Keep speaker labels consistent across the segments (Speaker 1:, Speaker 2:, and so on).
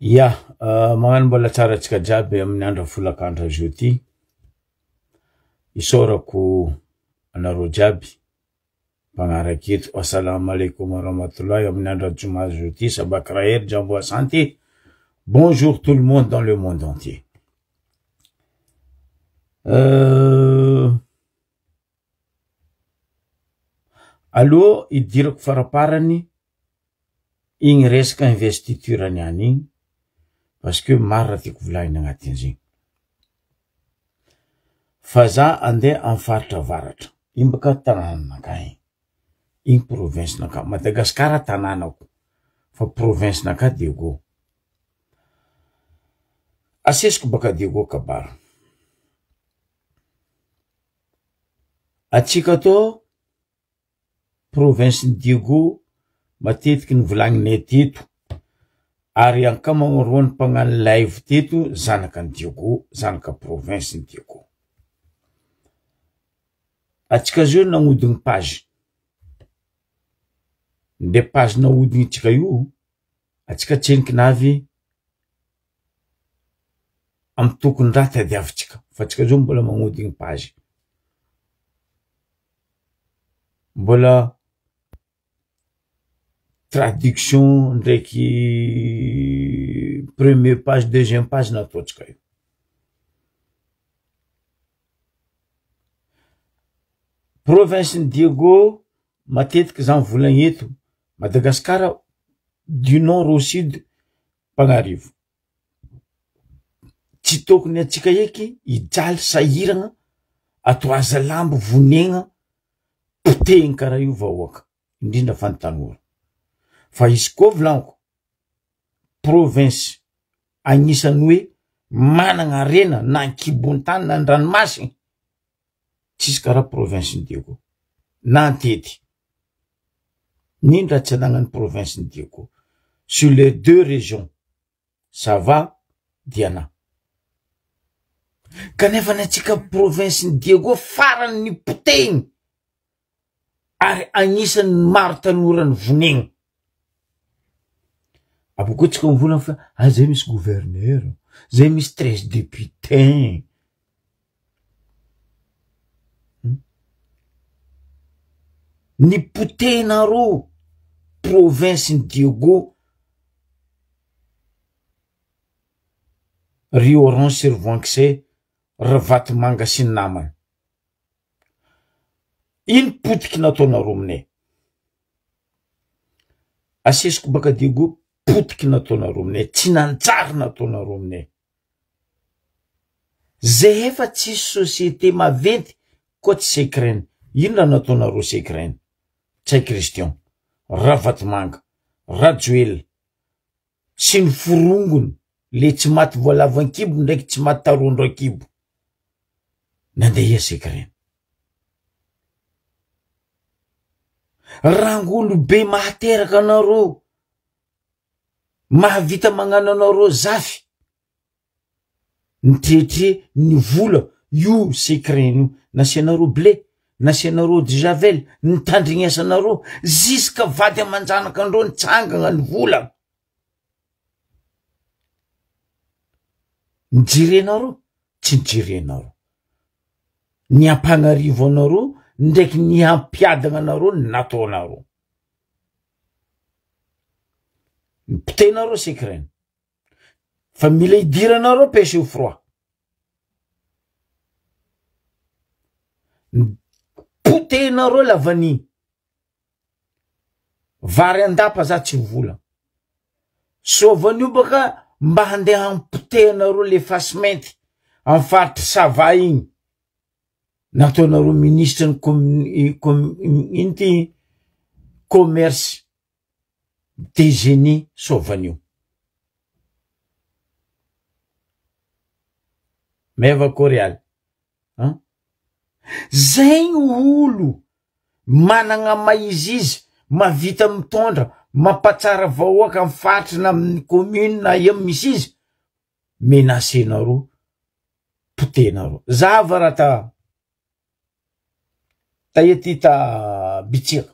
Speaker 1: Ya, magnano mbola tsara antsika jiaby amin'ny andro folakandro azy io ty. Isaorako anareo jiaby mpagnaraky eto. Assalamu alaikum warahmatullahi amin'ny andro joma azy io ty. Sabakirahery, jambo asante. Bonjour tout le monde dans le monde entier. Euh, aloha hidirako faraparany igny resaka investiture niany igny parce que maro raha tiako volagnina agnatin'izigny. Fa za andeha amy faritra avaratra, igny baka tanànanakahy igny, igny province-nakahy, Madagasikara tanànako fa province-nakahy Diego. Asesiko baka Diego kabaro. Atsika tô province-n'i Diego matetiky novolagninay teto ary ankamaroan'ny mpagnano live teto zanakan'i Diego, zanaka province-n'i Diego. Atsika zao nagnodigny page, le page nahodignintsika io atsika tsendriky navy amy tokony raha tadiavintsika fa tsika zao mbola magnodigny page. Mbola traduction ndraiky premier page deuxième page nataontsika io. Province-n'i Diego matetiky za mivolagna eto Madagasikara du nord au sud Mpagnarivo. Tsy tokony antsika eky hijaly sahiragna atao hazalambo vonegna potehiny karaha io vahoaka indrindra fa ny tanora. Fa izy koa volagniko province agnisan'ny hoe managna harena na an-kibon-tany na an-dranomasina tsisy karaha province-n'i Diego na Antety. Nino raha tsy anagnan'ny province-n'i Diego sur les deux régions Sava Diana. Kanefa ny antsika province-n'i Diego farany ny potehiny ary agnisan'ny maro tanora ny vonegna. Abôkeo tsika mivolagna fa ah zay misy gouverneur, zay misy 13 députés. Ny potehinareo province-n'i Diego ry Orange sy ry Voankse, ry Vatomanga sy ny namany. Ino potiky nataonareo aminay? Asesiko baka Diego potiky nataonareo aminay, tsy nanjary nataonareo aminay. Zay efa tsisy société maventy koa tsy secret ino raha nataonareo secret Ntsay Christian, Ravatomanga, Rajoelina sy ny forongony le tsy maty voalavo ankibo ndraiky tsy maty tarondro ankibo nandeha ia secret Rangolobe mahateraka anareo mahavita magnano anareo zafy Mitretre ny vola io secret io nasianareo blé nasianareo eau de javel nitandrignesanareo ziska vady amanjanaka andreo nitsangagna ny vola nijerenareo tsy nijerenareo ny ampagnarivo anareo ndraiky ny hampiadagna anareo nataonareo ny potehinareo secret Fa mila idiranareo pêche au froid. Potehinareo la vanille. Vary an-dapa za tsy vola. Soavanio baka mba handeha hampotehanareo le fasy mainty amy faritry Sava igny. Nataonareo ministre ny com- ino ty commerce. de génie Soavanio. Meva Korialy an! Zegny olo managna maha-izy izy, mahavita mitondra, mampatsara vahoaka amy faritry na amin'ny commune na aia misy izy, menacenareo, potehinareo. Zahava raha ta Taia ty ta bitsiaka.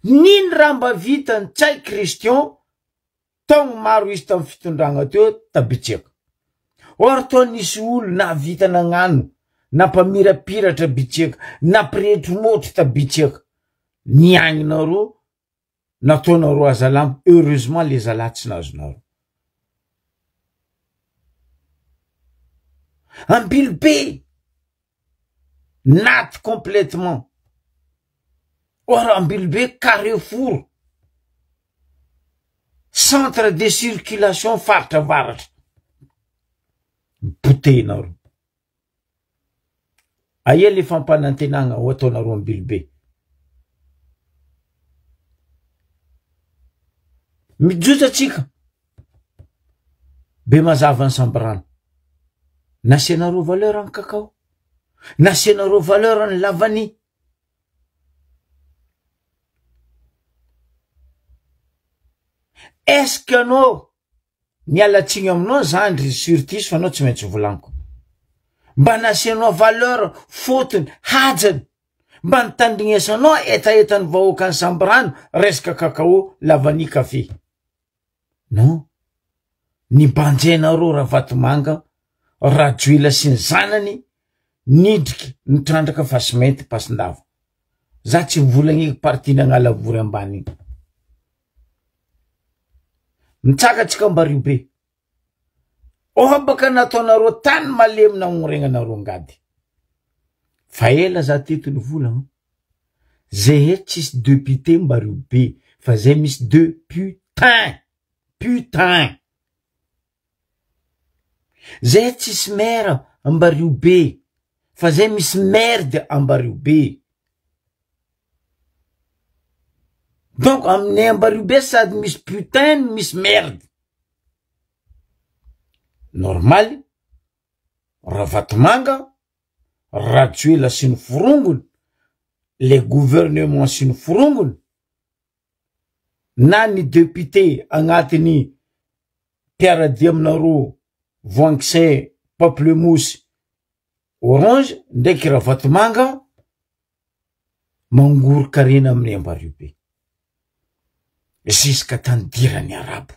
Speaker 1: Nino raha mba vita Ntsay Christian. Taogno maro izy tamin'ny fitondragna teo tabitsiaka. Or toa nisy olo nahavita nagnano nampamirapiratra bitsiaka, nampirehitry motro tabitsiaka. Niagninareo nataonareo hazalambo, heureusement le zalahy tsy nahazonareo. Ambilobe naty complètement. Or Ambilobe carrefour, centre de circulation faritra avaratra. Potehinareo. Aia le fampanantenagna ho ataonareo Ambilobe? Mijojo atsika. Be mazava ny sambrano. Nasianareo valeur ny cacao. Nasianareo valeur ny lavani. Est-ce que anao miala tsiny aminao zandry surtis fa anao tsy maintsy volaniko. Mba nasianao valeur fotony hajany mba nitandrignesanao hetahetan'ny vahoakan'i Sambrano resaka cacao lavani café. Non. Ny banjenareo Ravatomanga, Rajoela sy ny zanany nidriky nitrandraka fasimainty pasindava. Za tsy mivolagna eky parti n'Agnalavory ambany igny. Mitsaka tsika mbario be. Oha baka nataonareo tany malemy nagnoregnanareo ngady. Fa ela za teto nivolagna. Zehe tsisy depute mbario be fa zay misy de putain putain. Zay tsisy maire ambario be fa zay misy merde ambario be. Donc aminay ambario be sady misy putain no misy merde. Normaly Ravatomanga, Rajoela sy ny forongony, le gouvernement sy ny forongony, na ny député agnatin'ny mpiaradia aminareo Voankisay, Pamplemousse, Orange ndraiky Ravatomanga mangoron-karena amin'ny Ambario be jusqu'à tanidirany arabo.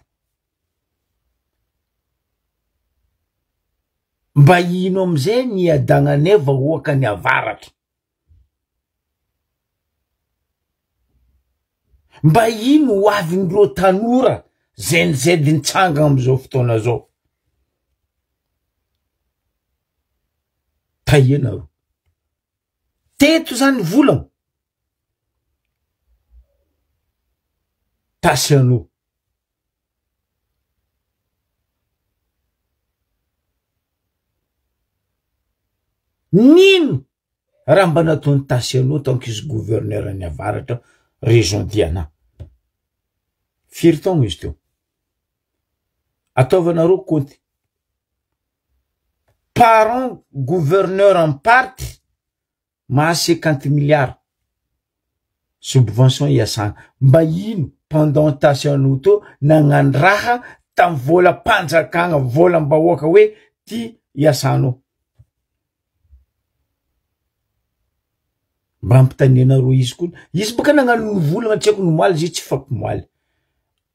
Speaker 1: Mba ino amizay ny iadagnanay vahoaka ny avaratra? Mba ino ho avin'ireo tanora Gen Z nitsanga amizao fotoana zao? Tahianareo. Teto zany volagno. Tasiano. Nino raha mba nataon'i Tasiano tant qu'izy gouverneur ny avaratra région Diana. Firy taogno izy teo? Ataovanareo kaonty. Parent gouverneur en party maha 50 milliards subvention iasana. Mba ino pendant Tasiano teo nagnano raha tam volam-panjakagna, volam-bahoaka hoe ty iasanao. Mba ampitanianareo izy koa. Izy baka nagnano ny volagna tsy haiko nomaly izy tsy fampimoaly.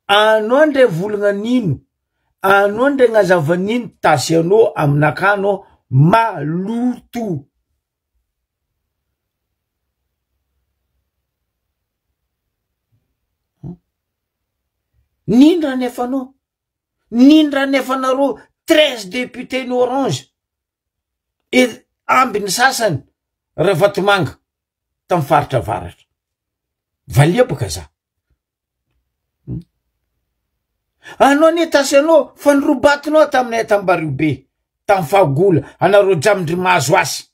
Speaker 1: Anao ndray volagna nino, anao ndray gnazava nino Tasiano aminakahy anao maloto. Nino raha nefanao? Nino raha nefanareo 13 députés ny orange et ambiny sasany Ravatomanga tamy faritra avaratra. Valia baka za. Anao anie tasy anao fa nirobatinao taminay tambario be tamy fahagola anareo jiaby ndry mahazo asy.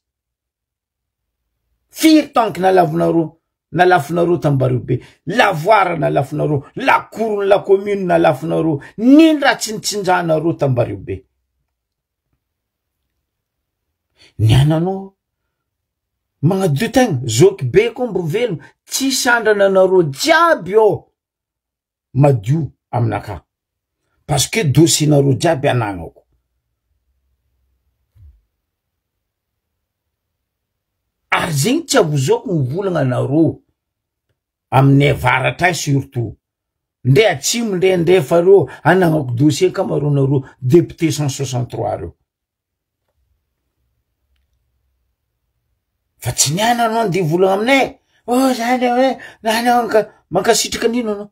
Speaker 1: Firy tanky nalavinareo nalafinareo tambario be lavoir nalafinareo lakoron'ny la commune nalafinareo nino raha tsy nitsinjanareo tambario be. Ny ananao magnadio tegna zoky be koa mbo velogno tsisy andrana anareo jiaby eo madio aminakahy parce que dossier nareo jiaby anagnako. Ary zegny tsy avozoko mivolagna anareo aminay avaratra ay surtout. Ndre atsimo ndre andrefa reo anagnako dossier ankamaroanareo député 163 reo. Fa tsy niany anao andeha hivolagna aminay oh zany hoe zany aho ka mankasitraka an'ino anao.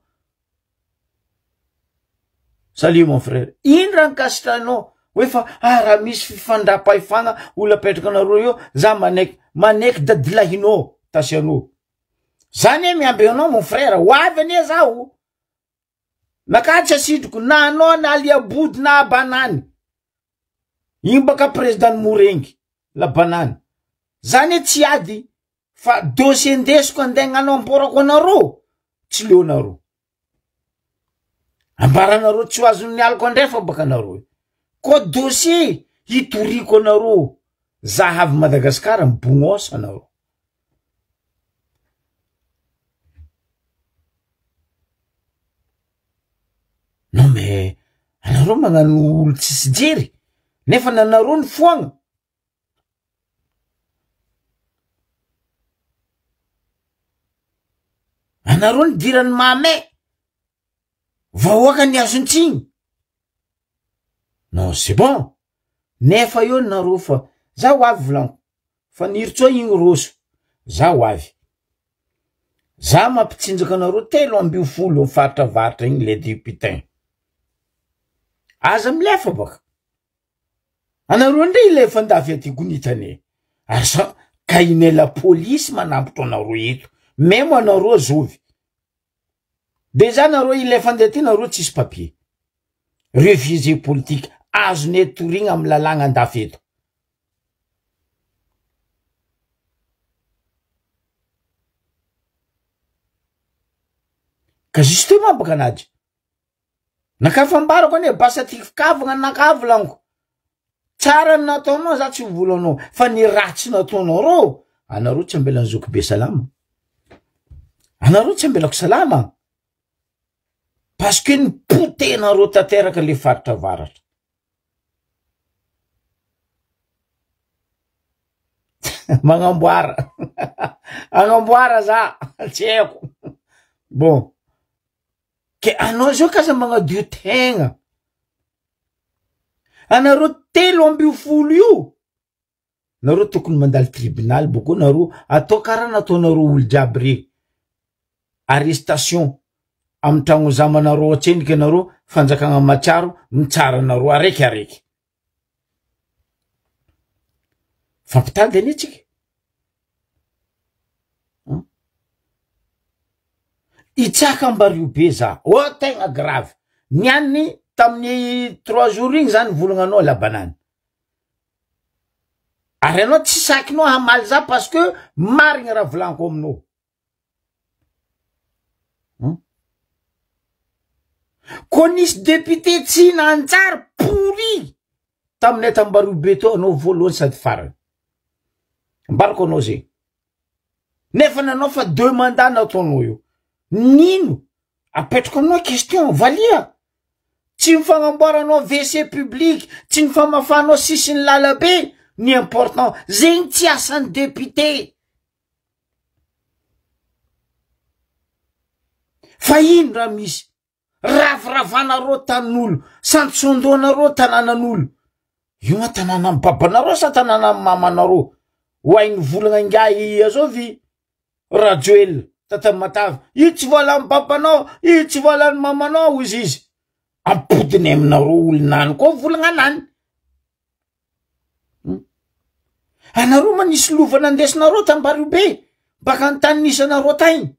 Speaker 1: Salut mon frère, ino raha ankasitrahanao hoe fa ah raha misy fifandram-pahefana olo apetraka anareo eo za manaiky, manaiky dadilahinao tasianao. Za anie miamby anao mon frère, ho avy anie zaho. Naka tsy asitriko na anao na Aliabody na Abanany. Iny baka président ny Morengy, la banane. Za anie tsy ady fa dossier ndesiko andeha hagnano amporako anareo, tsy leonareo. Ambaranareo tsy ho azon'ny aliko andrefa baka anareo io. Koa dossier hitoriako anareo, za avy Madagascar mibognosa anareo. Non mais anareo magnano olo tsisy jery nefa nanareo ny foagna. Anareo nidiran'ny mahamay, vahoaka ny azon-tsiny. Non c'est bon, nefa eo nareo fa za ho avy volaniko, Fanirintsoa igny roso, za ho avy. Za mampitsinjaka anareo 13 amy faritra avaratra igny le députin. Aza milefa baka. Anareo ndray ilay andafy aty gonitany ary sa kaine la police manampotro anareo eto memo anareo zovy deja nareo ilefa andeha aty nareo tsisy papier réfugié politique azonay torigna amy lalàgna andafy eto. Ka justement baka anajy Naka fambarako anie basa tifikavagna naka volaniko. Tsara ny nataonao za tsy volanao fa ny ratsy nataonao rô anareo tsy ambelan'ny zoky be salama. Anareo tsy ambelako salama. Parce que ny potehinareo tanteraka le faritra avaratra. Magnamboara. Agnamboara za tsy haiko. Bon. Ke anao zao k'aza magnadio tegna. Anareo 13 io, nareo tokony mandalo tribunal boko nareo atao karaha nataonareo olo jiaby re. Arrestation amy tragno zamanareo atsendriky anareo, fanjakagna matsiaro mitsara anareo araiky araiky. Fampitady anie tsika. Itsaka ambario be za. Oh tegna grave. Niany tamin'ny trois jours igny zany volagnanao la banane. Ary anao tsy sakinao hamaly za parce que marigny raha volaniko aminao. Koa nisy député tsy nanjary pourri taminay tambario be teo anao voalohany sady farany. Ambarako anao zegny. Nefa nanao fa deux mandats nataonao io. Nino? Apetrako aminao question, valia. Tsy ny fagnamboaranao WC public, tsy ny famafanao sisin'ny lalabe ny important. Zegny tsy asan'ny député. Fa ino raha misy? Raviravanareo tanin'olo, santsondoanareo tanànan'olo. Io ma tanànan'ny babanareo sa tanànan'ny mamanareo? Ho hain'ny volagna ingahy azovy Rajoelina tatamatavy. Io tsy voalan'ny babanao, io tsy voalan'ny mamanao hozy izy. Ampodiny aminareo olona any koa volagna anany. Anareo ma nisy lova nandesinareo tambariobe baka an-tany nisy anareo tagny.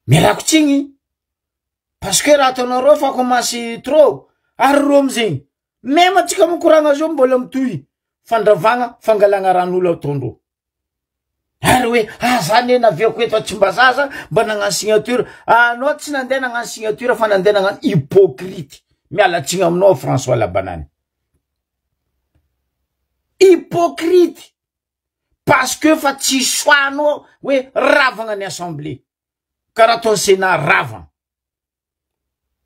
Speaker 1: Mialako tsigny parce que raha ataonareo fa commence trop ary reo amizegny meme atsika mikoragna zao mbola mitohy fandravagna fangalagna ran'olo ataondreo ary hoe ah za ne naviako eto Tsimbazaza mba nagnano signature anao tsy nandeha nagnano signature fa nandeha nagnano hypocrite miala tsigny aminao François Labanany hypocrite parce que fa tsy choix anao hoe ravagna ny assemblée karaha ataon'ny sénat ravagna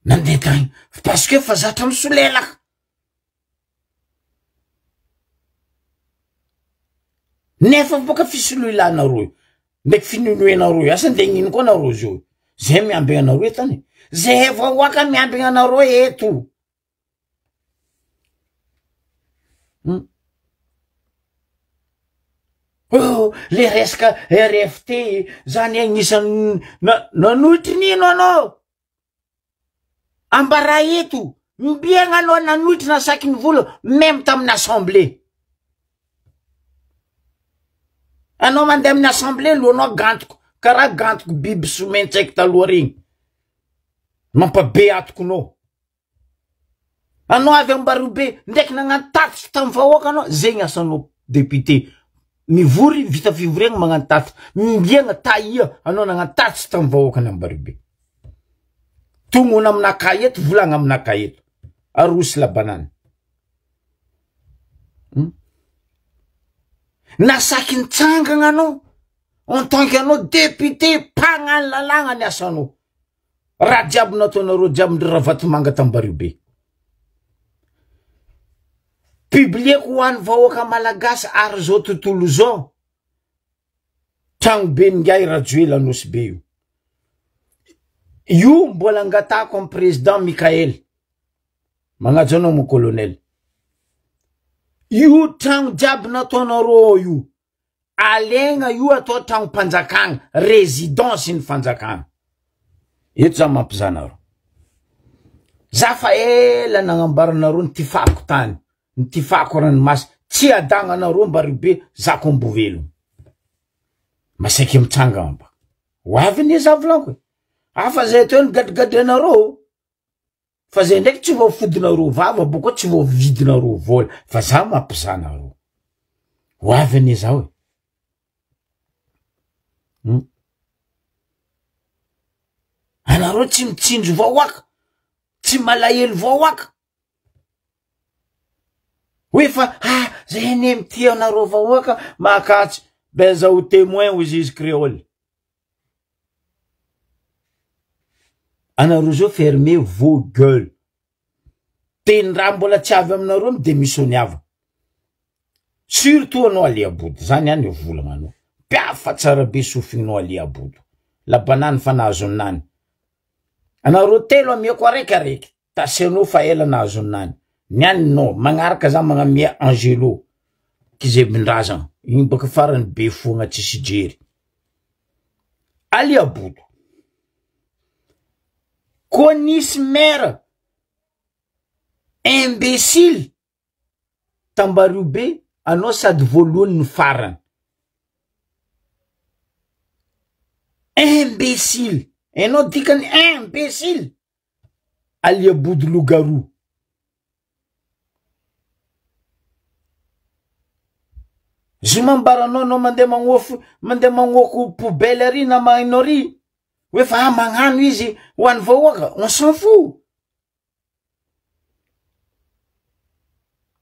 Speaker 1: nandeha tagny parce que fa zatra misolelaka nefa boka fisoloilanareo io ndraiky finonoenareo io asa ndeha gnino koa nareo zio. Zay miambigna anareo eto any. Zay vahoaka miambigna anareo eto. Oh, le resaka RFT zany agnisan'ny nanohitry nino anao. Ambara eto, mbiagna anao nanohitry nasaky ny vola même tamin'ny assemblée. Anao mandeha amin'ny assemblée lohanao gantoko karaha gantoko biby somentsaiky taloha regny. Mampabe atokonao. Anao avy Ambarobe ndraiky nagnano tatitra tamin'ny vahoaka anao, zegny asanao député. Mivory, vita fivoriagna magnano tatitra. Mbiagna taia anao nagnano tatitra tamin'ny vahoaka ny Ambarobe. Tognona aminakahy eto, volagna aminakahy eto. Arosy la banane. Nasaky nitsangagna anao en tant que anao député mpagnano lalàgna ny asanao. Raha jiaby nataonareo jiaby ndry Ravatomanga Tambariobe. Publieko ho an'ny vahoaka malagasy ary zao tontolo zao. Tragno be n'ingahy Rajoelina Nosy Be io. Io mbola angatahako amin'ny président Mickaël. Magnaja anao mon colonel. Io tragno jiaby nataonareo ao io. Alaigna io atao tragnom-panjakagna, résidence ny fanjakagna. Eto za mampizaha anareo. Za fa ela nagnambara anareo ny tifako tany, ny tifako ranomasy, tsy adagna anareo Ambaribe, za ko mbo velogno. Masaiky mitsangana mba. Ho avy anie za volaniko e. Afa zay teo ny gadrigadrianareo. Fa zay ndraiky tsy voafodinareo vava boko tsy voavidinareo vola fa za mampizaha nareo. Ho avy anie zaho e. Anareo tsy mitsinjo vahoaka, tsy malahelo vahoaka. Hoe fa ah zay anie mitia anareo vahoaka mahakatsy ben zaho témoin hoy izy créole. Anareo zao fermez vos gueules. Teny raha mbola tsy avy aminareo mi-démissioniava. Surtout anao Ali Abodo, zany ihany io volagna anao. Mpiafa tsara be sofignao Ali Abodo. La banane fa nahazo nany. Anareo telo amiako araiky araiky. Tasianao fa ela nahazo nany. Ny any no, magnaraka za magnamia Angelo. Kizebindrazagna. Igny baka farany be fogna tsisy jery. Ali Abodo. Koa nisy maire imbécile Tambario be anao sady voalohany no farany. Imbécile. Enao dikany imbécile. Alia Bodo loup-garou. Zoma ambaranao anao mandeha magnofy mandeha magnoky poubelle ary na mahainao ary hoe fa ah magnano izy ho an'ny vahoaka on s'en fout.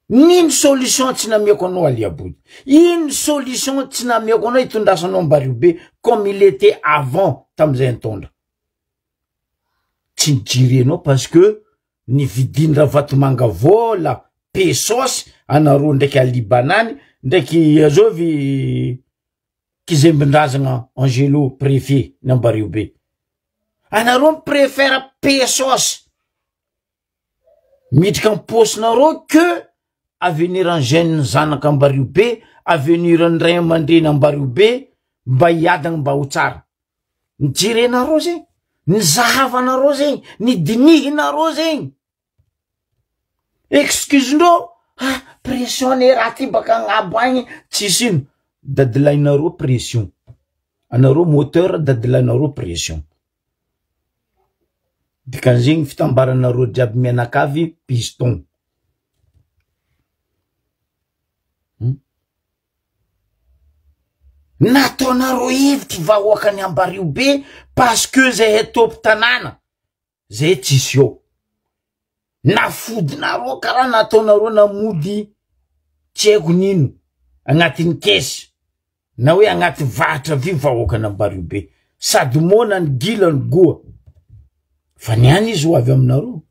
Speaker 1: Nino solution tsy namiako anao Alia Bodo? Ino solution tsy namiako anao hitondrasanao Ambario be comme il était avant tamizay nitondra? Tsy nijerenao parce que ny vidiny Ravatomanga vola pesos anareo ndraiky Ali Banany ndraiky azovy kizembindrazagna Angelo préfet ny Ambario be. Anareo mi-préfère pesos miditra am-paosinareo que avenir ny jeune zanaka Ambario be, avenir ny ray aman-dreny Ambario be mba hiadagna mba ho tsara. Ny jerenareo zegny, ny zahavanareo zegny, ny dinihinareo zegny. Excuse-ndreo, ah pression ne raha ty baka agnabo agny, tsisy ino, dadilahinareo pression, anareo moteur dadilahinareo pression. Dikan'izegny fitambaranareo jiaby mianakavy piston. Nataonareo hevitry vahoakan'i Ambario be parce que zahay tompon tanàna, zay tsisy eo. Nafodinareo karaha nataonareo namody tsy haiko nino agnatin'ny caisse na hoe agnaty vahatra vy vahoakan'Ambario be. Sady moana ny gila ny goa. Fa ny any izy ho avy aminareo.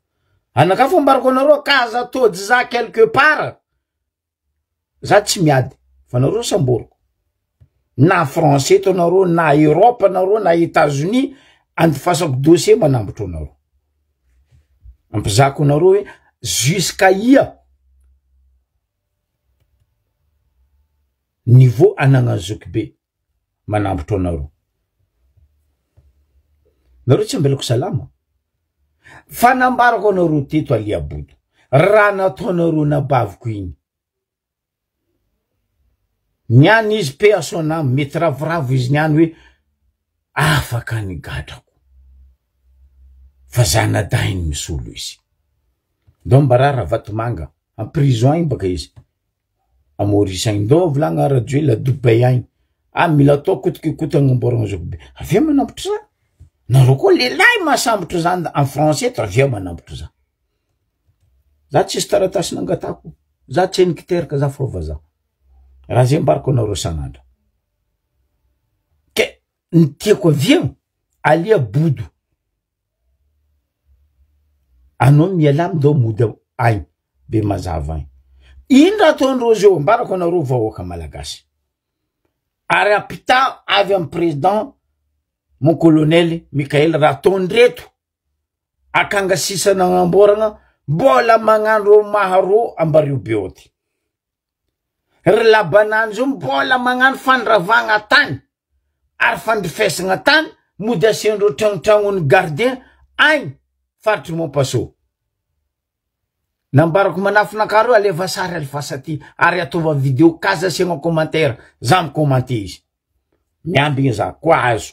Speaker 1: Anakahy fo ambarako anareo ka aza atody za quelque part. Za tsy miady fa nareo samboriko. Na France eto nareo na Europe nareo na Etats-Unis. Andifasako dossier manambotro anareo. Ampizako anareo hoe jusqu'à ia niveau anagnan'i zokibe manambotro anareo. Nareo tsy ambelako salama. Fa nambarako anareo teto Aliabodo, raha nataonareo nabaviko igny, Niany izy paix à son âme, mety ravoravo izy niany hoe afaka ny gadrako fa zanadahiny misolo izy. Ndao mba raha Ravatomanga en prison agny baka izy a Maurice agny, ndao volagna Rajoelina a Dubaï agny, ah mila atao coûte que coûte agnamboaragna zokibe, avia manambotry za, nareo koa lehilahy mahasambotry za en français eto avia manambotry za. Za tsisy taratasy nangatako, za tsy henikiteraka za fô vazaha. Raha zay ambarako anareo sanandra. Ke ny tiako avia, alia bodo. Anao mialà mindao mody agny be mazava agny. Ino raha ataondreo zao ambarako anareo vahoaka malagasy. Ary ampità avy amy président mon colonel Mickaël raha ataondreto akanga sisa nagnamboaragna mbola magnano maharo ambario beoty ry labanany zao mbola magnano fandravagna tany ary fandrifesagna tany mody asiandreo tragnotragnony gardien agny faritry Mompaso nambarako manafina akareo alefa sary alefasa aty ary ataova video kaza asiagna commentaire za micommenter izy Miambigny za koa azo.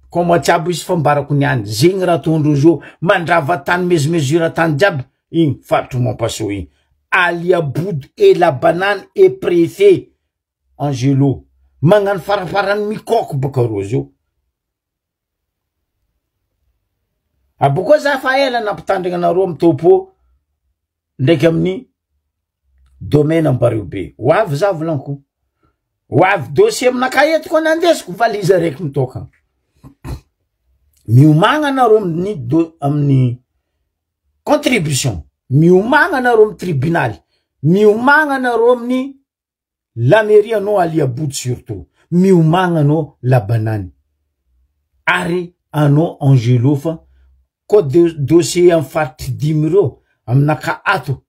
Speaker 1: Koma tsy aby izy fa mbarako niany. Zegny raha ataondreo zio mandrava tany mes mesure tany jiaby igny faritry Mompaso igny. Alia Bodo et la banane et préfet Angelo magnano farafarany mikôko baka rô zio. Abokoa za fa ela nampitandrigna anareo amy topo ndraiky amin'ny domaine Ampariho be. Ho avy za volaniko. Ho avy dossier aminakahy eto koa nandesiko valise araiky mitokana. Miomagna anareo amin'ny do amin'ny contribution, miomagna anareo amin'ny tribunaly, miomagna anareo amin'ny La mairie anao Aliabodo surtout miomagna anao Labanany ary anao Angelo fa koa dossier am faritry dimy reo aminaka ato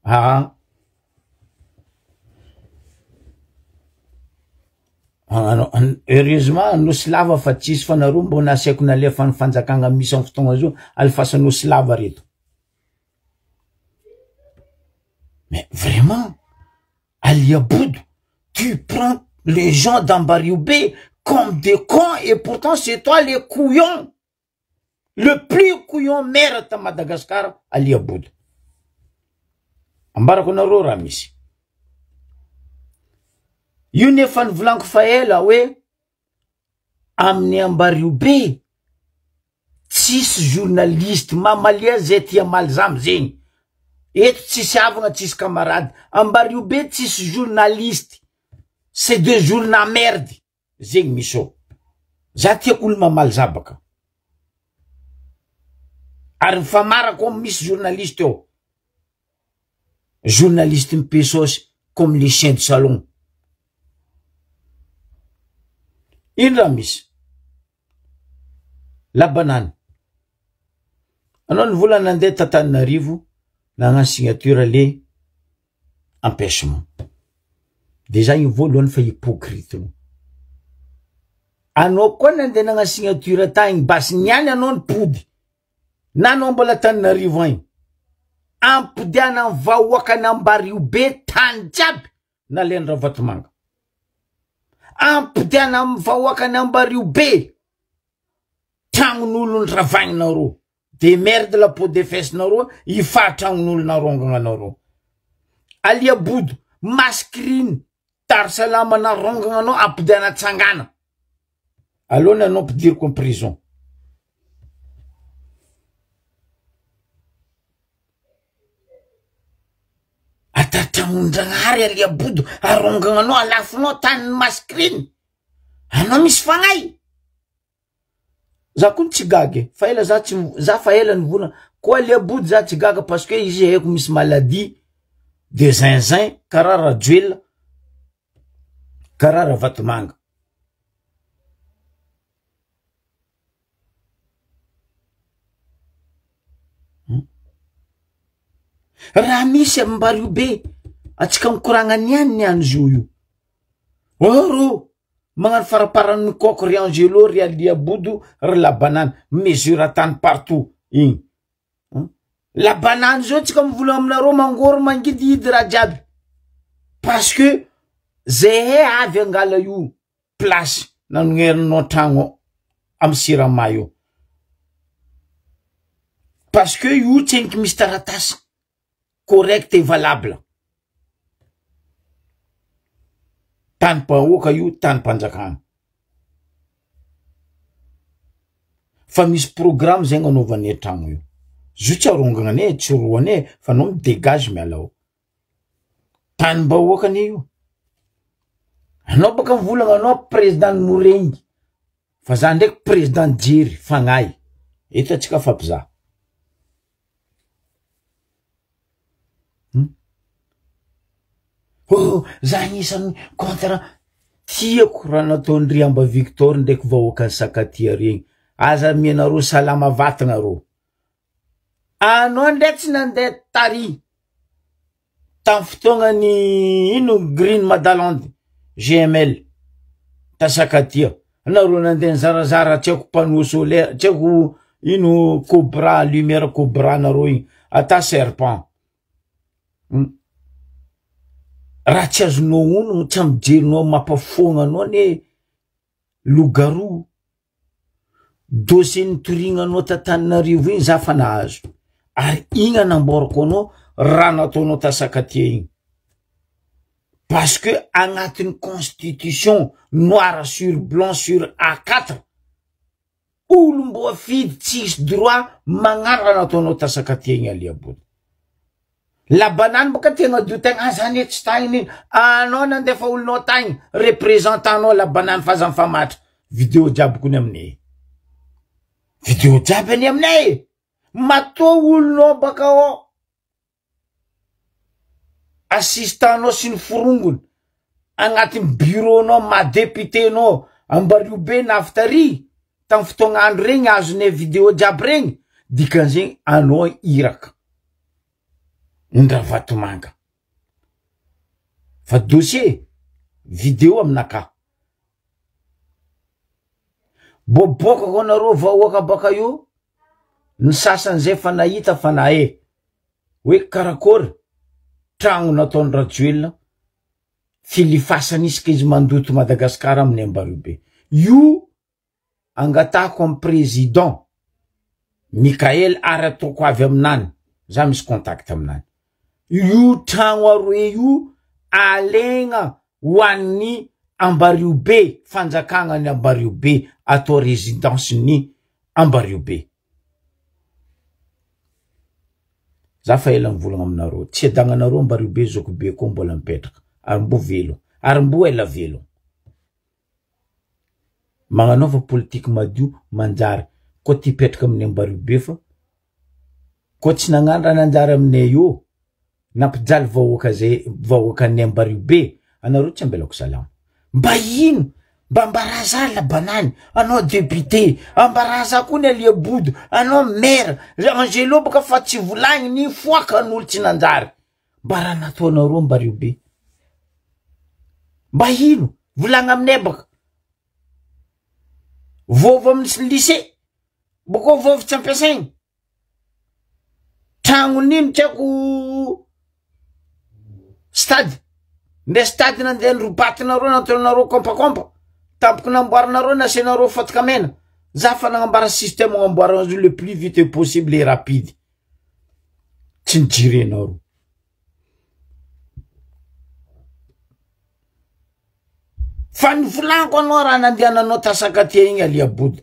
Speaker 1: aa heureusement nosy lava fa tsisy fa nareo mbo nasaiko nalefa ny fanjakagna misy am fotoagna zao alefasa nosy lava reto. Mais vraiment, Aliabodo, tu prends les gens d'Ambariobe comme des cons et pourtant c'est toi le couillon, le plus couillon maire ta Madagascar, Aliabodo. Ambarako anareo raha misy. Io nefa nivolaniko fa ela hoe amin'ny Ambariobe Tsisy journaliste mamalia zay tia hamaly za amizegny. Eto tsisy havagna tsisy camarade. Ambario be tsisy journaliste. C'est de journa merde zegny misy ao. Za tiako olo mamaly za baka. Ary mifamarako ao misy journaliste ao. Journaliste mipesosy comme les chiens de salon. Ino raha misy? La banane. Anao ny vola nandeha t'Antananarivo nagnano signature le empêchement. Déjà igny voalohany fa hypocrite anao. Anao koa nandeha nagnano signature tagny basy niany anao nipody. Na anao mbola Antananarivo agny. Ampodiana ny vahoakan'Ambariho be tany jiaby nalain'i Ravatomanga. Ampodiana amin'ny vahoakan'i Ambariho be tragnon'olona ravagninareo. De merde la peau de fesses nareo ifaha tragnon'olona rongagna anareo. Alia Bodo, mascrine, Dar-Salam narongagna anao ampodiana tsangana. Aleo ny anao ampidiriko en prison. Atatragnondragnahary aliabodo arongagnanao alafonao tanin'ny mascrine anao misy fagnahy za koa tsy gaga e fa ela za tsy za fa ela nivolagna koa aliabodo za tsy gaga parce que izy haiko misy maladie de zinzin karaha rajoelina karaha ravatomanga. Raha misy ambario be, atsika mikoragna niany niany zo io. Oro, magnano faraparany mikôko ry Angelo, ry Alia Bodo, ry la banane, mesure tany partout igny. La banane zao tsika mivola aminareo mangoro mangidihidy raha jiaby. Parce que zehe avy angala io place nanoherinao tragno amy siramay io. Parce que io tseniky misy taratasy correct et valable. Tanim-pahoaka io, tanim-panjakana. Fa misy programme zegny anaovanay tragno io. Zo tsy arongana ane, tsy roa ane, fa anao mi-dégage miala ao. Tanim-bahoaka anie io. Anao baka mivolagna anao président ny morengy, fa za ndraiky président jery fagnahy. Eto atsika fampizaha. Oh, za agnisan'ny contre tiako raha nataon'i Riamba Victor ndraiky vahoakan'i Sakatia regny. Aza amianareo salama vatagna rô. Anao ndray tsy nandeha tary tamy fotoagnany ino Green Madaland GML ta Sakatia. Nareo nandeha nizarazara tsy haiko panneau solaire, tsy haiko ino cobra, lumière cobra nareo igny, ata serpent. Raha tsy azonao onogno, tsy amy jerinao mampafoagna anao anie loup-garou. Dossier nitorignanao t'Antananarivo igny za fa nahazo, ary igny anamboarako anao raha nataonao ta Sakatia igny, parce que agnatin'ny constitution noir sur blanc sur A quatre, olom-boafidy tsisy droit magnano raha nataonao ta Sakatia igny Alia Bodo. La banane boka te hagnadio tegna, ah za ne tsy tagny nino, anao nandefa olonao tagny, représentant nao la banane fa aza mifamatra, video jiaby kony aminay, video jiaby anie aminay, matoa olonao baka ao, assistant nao sy ny forongony, agnatin'ny bureau nao maha député nao, Ambariho be naftary, tamy fotoagna andro regny azonay video jiaby regny, dikan'izegny anao iraka. Ndravatomanga. Fa dossier video aminakahy. Boboakako anareo vahoaka baka io, ny sasany zay fa nahita fa nahay hoe karakôry tragno nataon'i Rajoelina filifasany isaka izy mandoto Madagasikara amin'ny Ambariobe. Io angatahako am président Mickaël ary ataoko avy aminany, za misy contact aminany, io tragno aroe io alegna ho an'ny Ambariobe, fanjakagna ny Ambariobe atao résidence ny Ambariobe. Za fa ela mivolagna aminareo, tsy adagnanareo Ambariobe zokibe koa mbola mipetraka ary mbo velogno ary mbo ela velogno. Magnanaova politiky madio manjary koa ty hipetraka amin'ny Ambariobe fa koa tsy nagnano raha nanjary aminay io nampijaly vahoaka zay vahoakan'ny Ambariobe anareo tsy ambelako salama mba ino mba ambaraha za labanany anao député ambaraha za koa ny Aliabodo anao maire Angelo baka fa tsy volagniny foakan'olo tsy nanjary Mba raha nataonareo Ambariobe. Mba ino? Volagna aminay baka. Vovo amin'ny lycée. Boko vovo tsy ampiasaigny. Tragnon'ino tsy haiko stade. Ndre stade nandeha nirobatinareo nataonareo kompakompa. Tampoky namboarinareo nasianareo fotaka mena. Za fa nagnambara système agnamboarana azy io le plus vite possible et rapide. Tsy nijerenareo. Fa nivolaniko anao raha nandehananao tasakatia igny Aliabodo.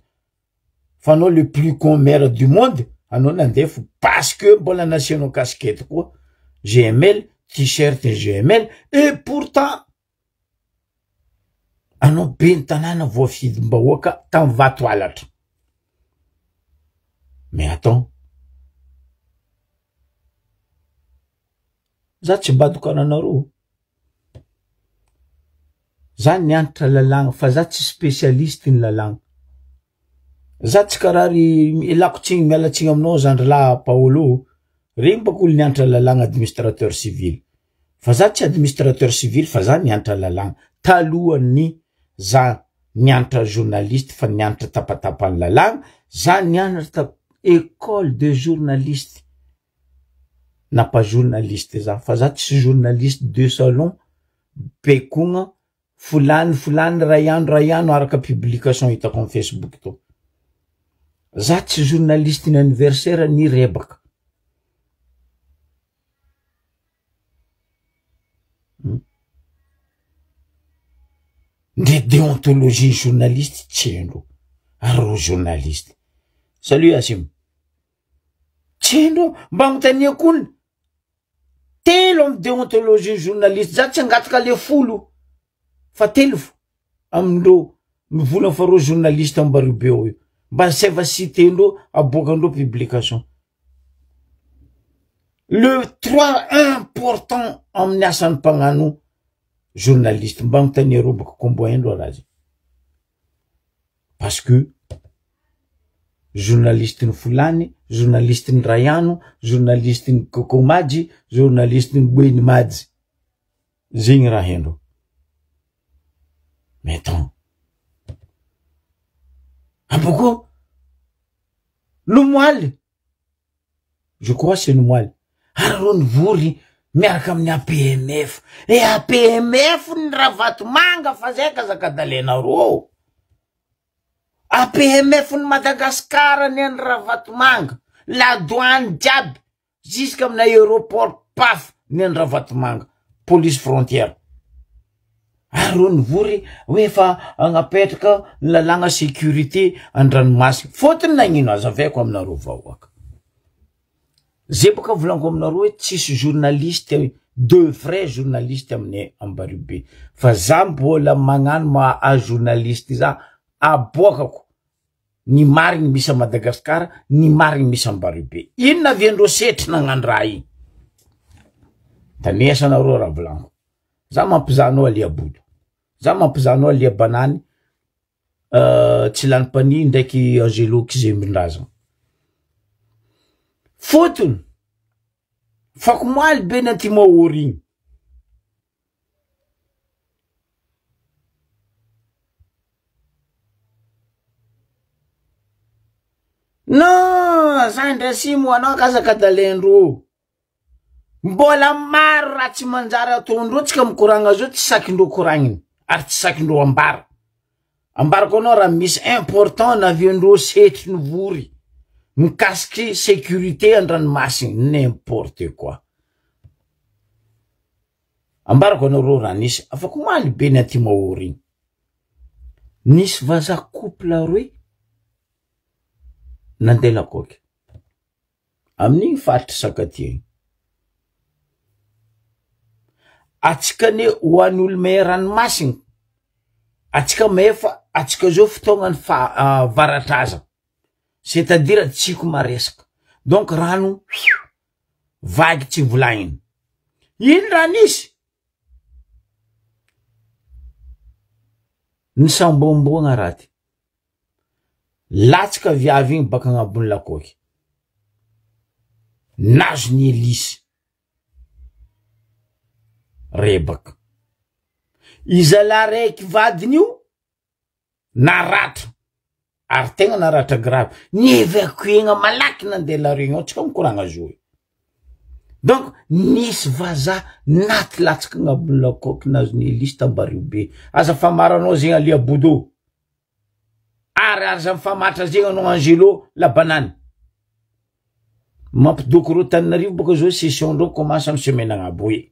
Speaker 1: Fa anao le plus con maire du monde, anao nandeha fo parce que mbola nasianao casquette koa GML, t-shirt GML et pourtant anao ben'ny tanàna voafidim-bahoaka tamy vato halatra. Mais attends, za tsy bado karaha anareo, za nianatra lalàgna fa za tsy spécialiste ny lalàgna, za tsy karaha ry ilako tsigny miala tsigny aminao zandry lahy Paolo. Regny baka olo nianatra lalàgna administrateur civil. Fa za tsy administrateur civil fa za nianatra lalàgna talohan'ny za nianatra journaliste fa nianatra tapatapany lalàgna, za nianatra ta école de journaliste napa journaliste za fa za tsy journaliste de salon bekogna Folany folany ray andro ray andro araka publication hitako am facebook to. Za tsy journaliste ny anniversaire ni rebaka. Hmm. Ndre déontologie journaliste tsy haindreo. Ary reo journaliste. Salut Asim. Tsy haindreo. Mba agnontaniako olona. Telo amy deontologie journaliste za tsy angataka le folo fa telo fo amindreo mivolagna fa reo journaliste ambariobe ao io mba asaiva cité ndreo aboakandreo publication le trois important amin'ny asan'ny mpagnano journaliste mba anontania reo baka kombo haindreo raha zay. Parce que journaliste ny Folany, journaliste ny Raiano, journaliste ny Kokomajy, journaliste ny Boenimajy. Zegny raha haindreo. Mais attends. Abôkô, lomoaly Je crois c'est nomoaly. Ary reo nivory miaraka amin'ny APMF. E APMF ny Ravatomanga fa zay kazakadalenareo. APMF ny Madagascar ny an'i Ravatomanga. La douane jiaby jusqu'à amin'ny aéroport paf ny an'i Ravatomanga. Police frontière. Ary reo nivory hoe efa agnapetraka ny lalàgna sécurité an-dranomasina. Fôtony nagnino azavaiko aminareo vahoaka. Zay boka volaniko aminareo hoe tsisy journaliste de vrai journaliste aminay Ambaribe. Fa za mbola magnano maha journaliste za aboakako ny marigny misy a Madagascar, ny marigny misy Ambaribe. Inona aviandreo setry nagnano raha igny? Tanesa anareo raha volaniko. Za mampizaha anao Alia Bodo, za mampizaha anao Alia Banany, tsy lany mpanihy ndraiky Angelo Kizembindrazana. Fotony, fakomaly be ny anti-maory igny. Non, za ndray simo anao kazaka dalendro. Mbola maro raha tsy manjary ataondreo tsika mikoragna zao tsy sakindreo koragniny ary tsy sakindreo ambara. Ambarako anao raha misy important naviandreo setry ny vory mikasiky sécurité an-dranomasina n'importe quoi. Ambarako anao reo raha nisy afakomaly be ny aty Mahory igny. Nisy vazaha couple roe nandeha lakoky. Amin'igny faritry Sakatia igny. Atsika anie ho an'ny olo mahay ranomasina, atsika mahay fa atsika zao fotoagnan'ny fa- varatraza, c'est à dire tsiko maresaka, donc rano vague tsy volagniny. Ino raha nisy? Nisamboamboagna raha ty. Latsaka viavy igny baka agnabon'ny lakôky. Nazo ny elisy. Rebaka. I zalahy raiky vadiny io naratra ary tegna naratra grave. Ni-évacuer-gna malaky nandeha la Réunion, tsika mikoragna zo io. Donc nisy vazaha naty latsaka agnabon'ny lakôky nazo ny elisy tambariobe. Aza famaranao zegny Alia Bodo. Ary aza mifamatra zegny anao Angelo la banane. Mampidoko reo Tananarivo boka zao session ndreo commence amy semaine agnabo e.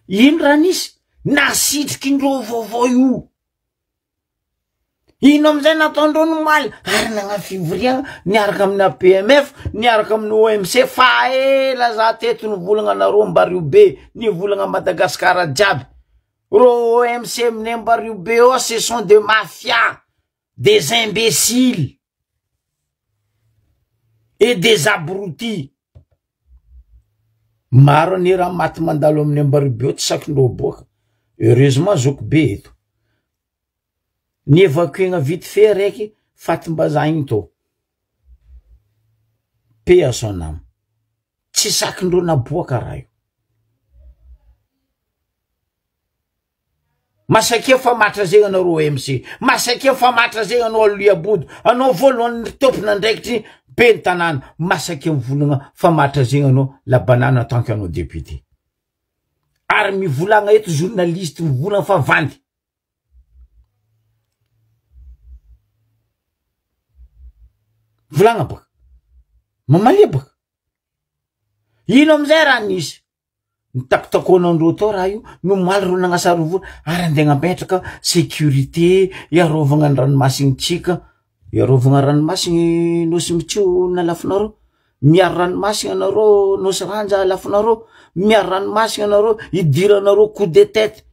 Speaker 1: Ino raha nisy? Nasitriky ndreo vaovao io. Ino amizay nataondreo ny omaly ary nagnano fivoriagna niaraka amin'ny APMF niaraka amin'ny OMC fa ela za teto nivolagna anareo Ambariobe nivolagna Madagascar jiaby reo OMC amin'ny Ambariobe ao ce sont des mafias des imbéciles et des abrutis maro anie raha maty mandalo amin'ny Ambariobe ao tsy sakindreo aboaka heureusement zoky be eto. Ni-évacuer-gna vite fait araiky. Fatim-bazaha igny tô. Paix à son âme. Tsy sakindreo naboaka raha io. Masakia famatra zegny anareo OMC. Masakia famatra zegny anao Aliabodo. Anao voalohany tompon'andraikitry ben'ny tanàna. Masakia mivolagna famatra zegny anao la banane en tant que anao député. Ary mivolagna eto journaliste mivolagna fa vandy. Volagna baka. Mamalia baka. Ino amizay raha nisy? Nitakotakoanandreo tao raha io, nomaly reo nagnasary vola ary andeha agnapetraka sécurité hiarovagna ny ranomasintsika, hiarovagna ranomasigny Nosy Mitsio nalafonareo, miaro ranomasigny anareo Nosy Ranja alafonareo, miaro ranomasigny anareo idiranareo coup de tête,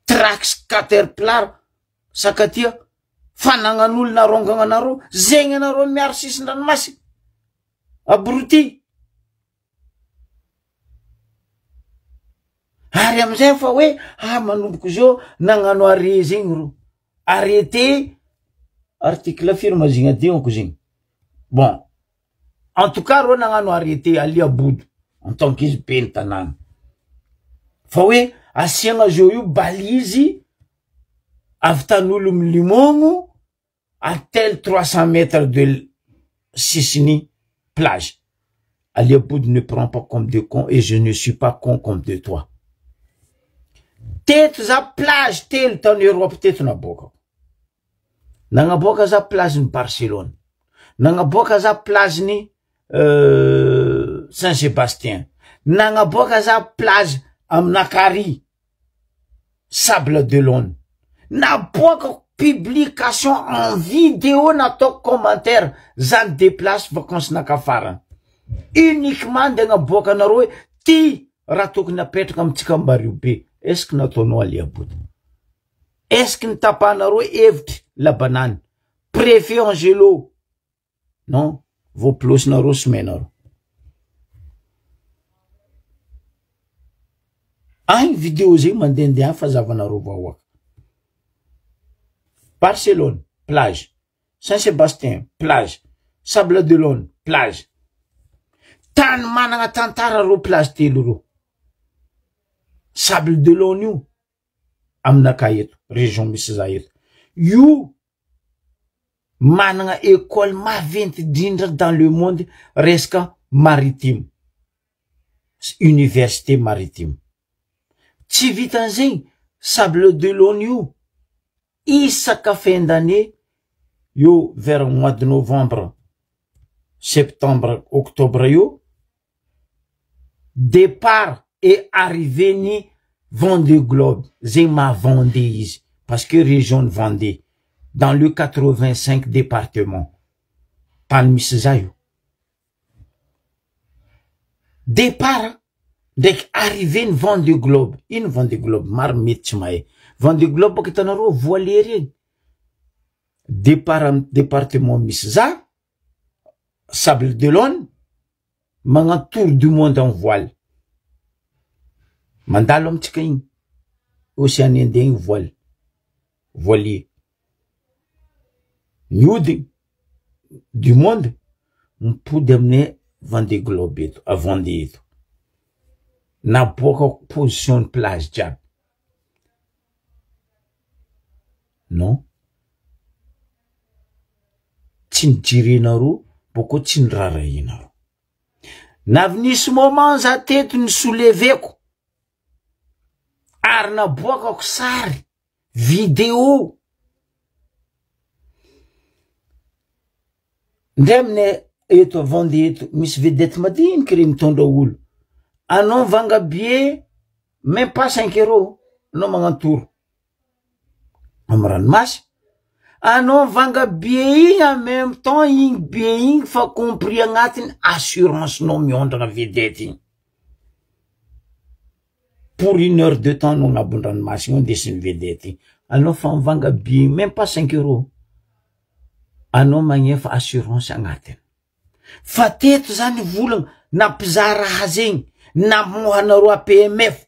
Speaker 1: trax caterpillar sakatia, fanagnan'olona arongagna zegny anareo miaro sisin-dranomasigny, abruti. Ary amizay fa hoe ah manomboka zao nagnano arrêt zegny ro, arrêté article firy ma zegny adinoko zegny, bon en tout cas reo nagnano arrêté aliabodo en tant qu'izy ben'ny tanàna, fa hoe asiagna zao io balise avy tan'olo milimogno à tel 300 mètres de sisiny plage. Aliabodo ne prend pas comme de con et je ne suis pas con comme de toi. Teto za plage telo tany Europe teto naboakako. Nagnaboaka za plage ny Barcelone. Nagnaboaka za plage ny Saint-Sébastien. Nagnaboaka za plage amin'Akary. Sable d'Olonne. Naboakako publication en vidéo nataoko commentaire za ny déplace vacances naka farany. Uniquement andeha agnaboaka anareo hoe ty raha tokony apetraka amitsika Ambario be. Est-ce que nataonao Aliabodo? Est-ce que nitapahanareo hevitry Labanany? Préfet Angelo? Non, voapilosinareo sy menareo. Agny vidéo zegny mandehandeha fa zavanareo vahoaka. Barcelone, plage. Saint-Sébastien, plage. Sable d'Olonne, plage. Tany managna tantara reo plage telo reo. Sable d'Olonne io aminakahy eto, région misy za eto. Io managna école maventy indrindra dans le monde resaka maritime, université maritime. Tsy vitan'izegny, Sable d'Olonne io isaka fin d'année io vers mois de novembre, septembre, octobre io, départ et arrivée ny Vendée Globe, zegny maha Vendée izy, parce que région ny Vendée, dans le 85 département, tany misy za io. Départ ndraiky arrivée ny Vendée Globe, ino Vendée Globe? Maro mety tsy mahay. Vendée Globe baka hitanareo voilier regny. Départ amy département misy za, Sable d'Olonne, magnano tour du monde en voile. Mandalo amitsika igny, Océan Indien igny voile, voilier. Miodiny du monde, mipody aminay Vendée Globe eto, à Vendée eto. Naboakako position ny plage jiaby. Non. Tsy nijerenareo, boko tsy nirarahinareo. Navy nisy moment za teto ny soleveko, ary naboakako sary, vidéo. Ndray aminay eto Vendée eto, misy vedette madiniky regny mitondra olo. Anao mivanga billet, même pas 5 euros, anao magnano tour amy ranomasy. Anao mivanga billet igny en même temps igny billet igny fa compris agnatiny assurance-nao miondrana vedette igny. Pour une heure de temps anao agnabon-dranomasy igny andesin'ny vedette igny. Anao fa mivanga billet même pas 5 euros. Anao magnefa assurance agnatiny. Fa teto zany volagna nampizaha raha zegny, namohanareo APMF.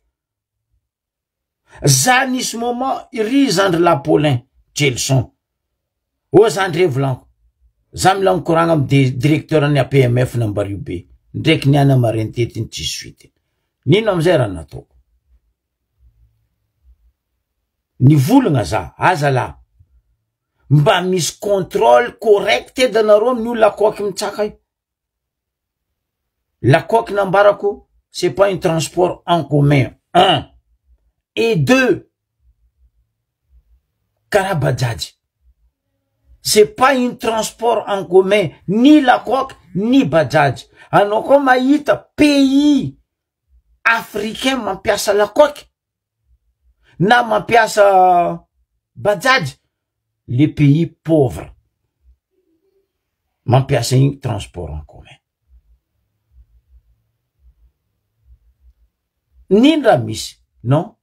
Speaker 1: Za nisy moment ry zandry Lapolin, Jelson. Ô za ndre volaniko, za mila mikoragna amy directeur ny APMF n'Ambario be, ndreky niany amarentetiny tsisy suite. Nino amizay raha nataoko? Nivolagna za, aza lah, mba misy contrôle correct edy anareo amin'io lakoaky mitsaka io. Lakoaky nambarako, c'est pas un transport en commun, un, et deux, karaha bajaj, c'est pas un transport en commun, ni lakoaky ni bajaj. Anao koa mahita pays africain mampiasa lakoaky na mampiasa bajaj, le pays pauvre mampiasa igny transport en commun. Nino raha misy non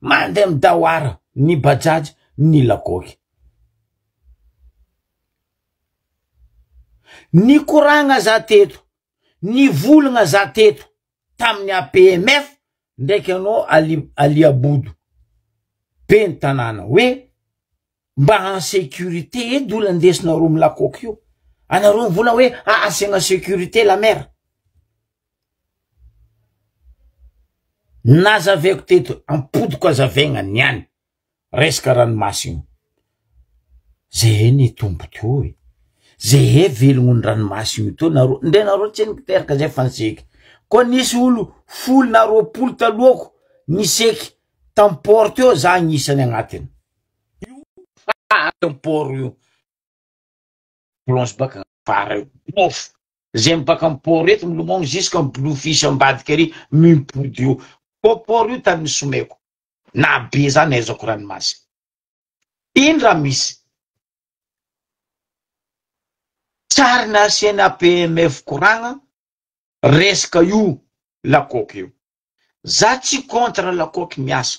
Speaker 1: mandeha midahoara ny bajaj ny lakoaky. Nikoragna za teto, nivolagna za teto tamin'ny APMF ndraiky anao Ali Abodo be ny tanàna hoe mba en sécurité edy olo andesinareo amy lakoaky io. Anareo mivola hoe asiagna sécurité la mer. Nazavaiko teto, ampodiko azavaigna niany resaka ranomasina. Zay ny tombo teo e. Zay velogno ny ranomasina io teo nareo, ndre nareo tsy niteraka zay fa niseky. Koa nisy olo 10 na 20 talohako niseky tamy port teo, za agnisany agnatiny. Io tamy port io. Plonge baka afara io. Bof. Zay mibaka amy port eto milomagno jusqu'à amy Bluefish ambadika ary mimpody io. Koa port io tany nisomeko. Na be zany aizako ranomasina. Ino raha misy? Tsary nasiana APMF koragna resaka io lakoky io. Za tsy contre lakoky miasa.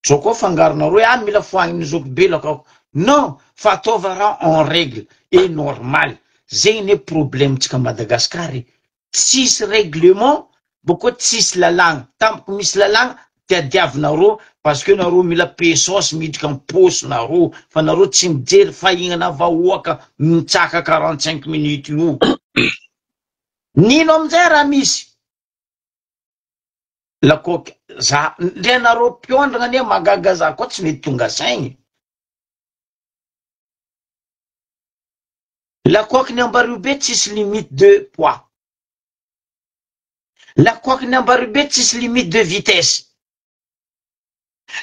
Speaker 1: Zao koa fangaronareo hoe ah mila foagniny zoky be lakoky. Non, fa ataova raha en règle et normal. Zegny ne problème tsika Madagascar e. Tsisy règlement, boko tsisy lalàgna. Tampoko misy lalàgna tiadiavinareo parce que nareo mila pesos miditra am-paosinareo fa nareo tsy mijery fahignana vahoaka mitsaka 45 minutes io. Nino amizay raha misy? Lakoky za ndre nareo mpiondrana anie magaga za koa tsy mety tonga saigny. Lakoky ny Ambario be tsisy limite de poids. Lakoky ny Ambario be tsisy limite de vitesse.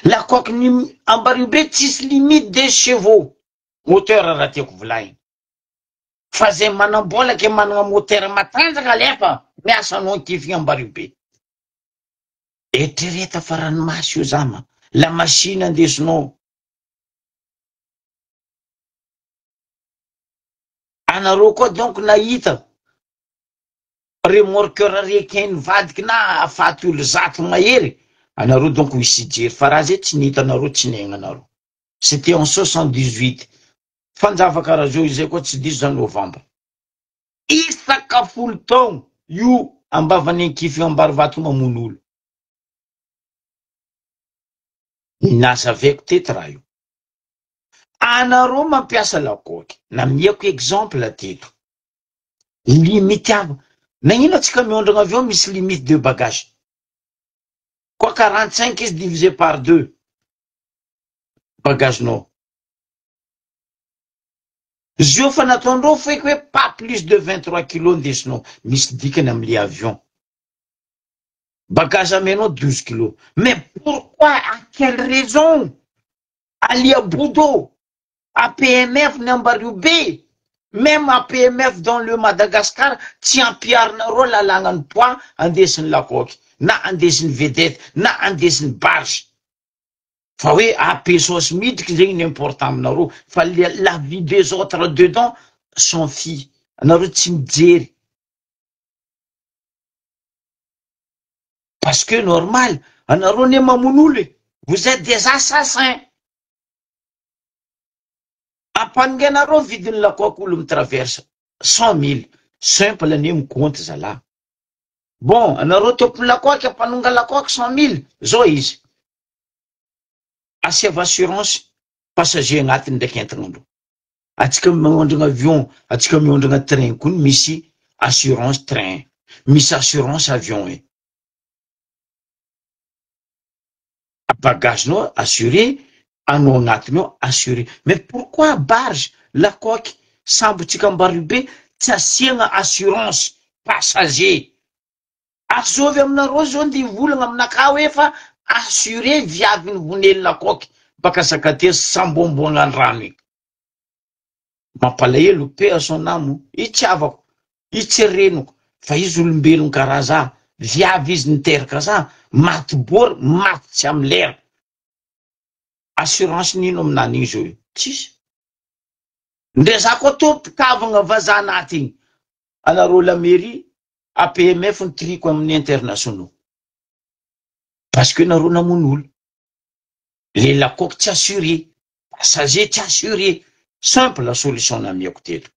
Speaker 1: Lakoky ny Ambario be tsisy limite de chevaux. Moteur raha tiako volaigny. Fa zay manambola ke manana moteur matanjaka alefa miasa anao ankifigny Ambario be. Eritrereto fa ranomasy io zama. La machine andesinao. Anareo koa donc nahita remorqueur requin nivadiky na afaty olo 100 mahery. Anareo donc misy jery fa raha zay tsy nihitanareo tsy niaignanareo. C'était en 78. Fanjava karaha zao izay koa tsy diso zany novembre. Isaka 10 taogno io ambavany ankify Ambarivato mamono olo. Nazavaiko teto raha io. Anareo mampiasa lakoky. Namiako exemple teto. Limite avo. Nagnino atsika miondrana avy eo misy limite de bagage. Koa 45 izy divisé par 2. Bagagenao. Zio fa nataondreo feky hoe pas plus de 23 kilos ndesinao. Misy dikany am'le avion. Bagage amenao 12 kilos. Mais pourquoi, à quelle raison? Ali Abodo, APMF ny Ambario be, même APMF dans le Madagascar, tsy ampiarinareo lalàgnany poids andesin'ny lakoky, na andesin'ny vedette, na andesin'ny barge. Fa hoe apesos midriky zegny ny important aminareo, fa la vie des autres dedans s'en fie. Anareo tsy mijery. Parce que normal, anareo ne mamono olo e. Vous êtes des assassins. Ampanonganareo vidin'ny lakoky olo mitraverse 100 000. Simple anie mikonty zalahy. Bon, anareo tompony lakoky ampanonga lakoky 100 000. Zao izy. Asiava assurance passager agnatiny ndraiky entagnandreo. Atsika magnondragna avion, atsika miondragna train koa misy assurance train, misy assurance avion e. Bagage-nao assuré, anao agnatiny ao assuré. Mais pourquoi barge, lakoaky, sambotsika Ambaribe tsy asiagna assurance passager? Azovy aminareo zao nde hivolagna aminakahy hoe fa assuré viaviny vonely lakoaky baka Sakatia samboamboagna andrano igny. Mampalahelo, paix à son âme, i tsy havako, i tsy reniko, fa izy olombelogno karaha za, viavy izy niteraka za, maty bory, maty tsy amy lera. Assurance n'ino aminany igny zao io? Tsisy. Ndre za koa tompon-kavagna vazaha anaty igny, anareo la mairie, APMF ny triko amin'ny internationaux. Parce que nareo namono olo. Le lacoque tsy assuré, passager tsy assuré. Simple la solution namiako teto.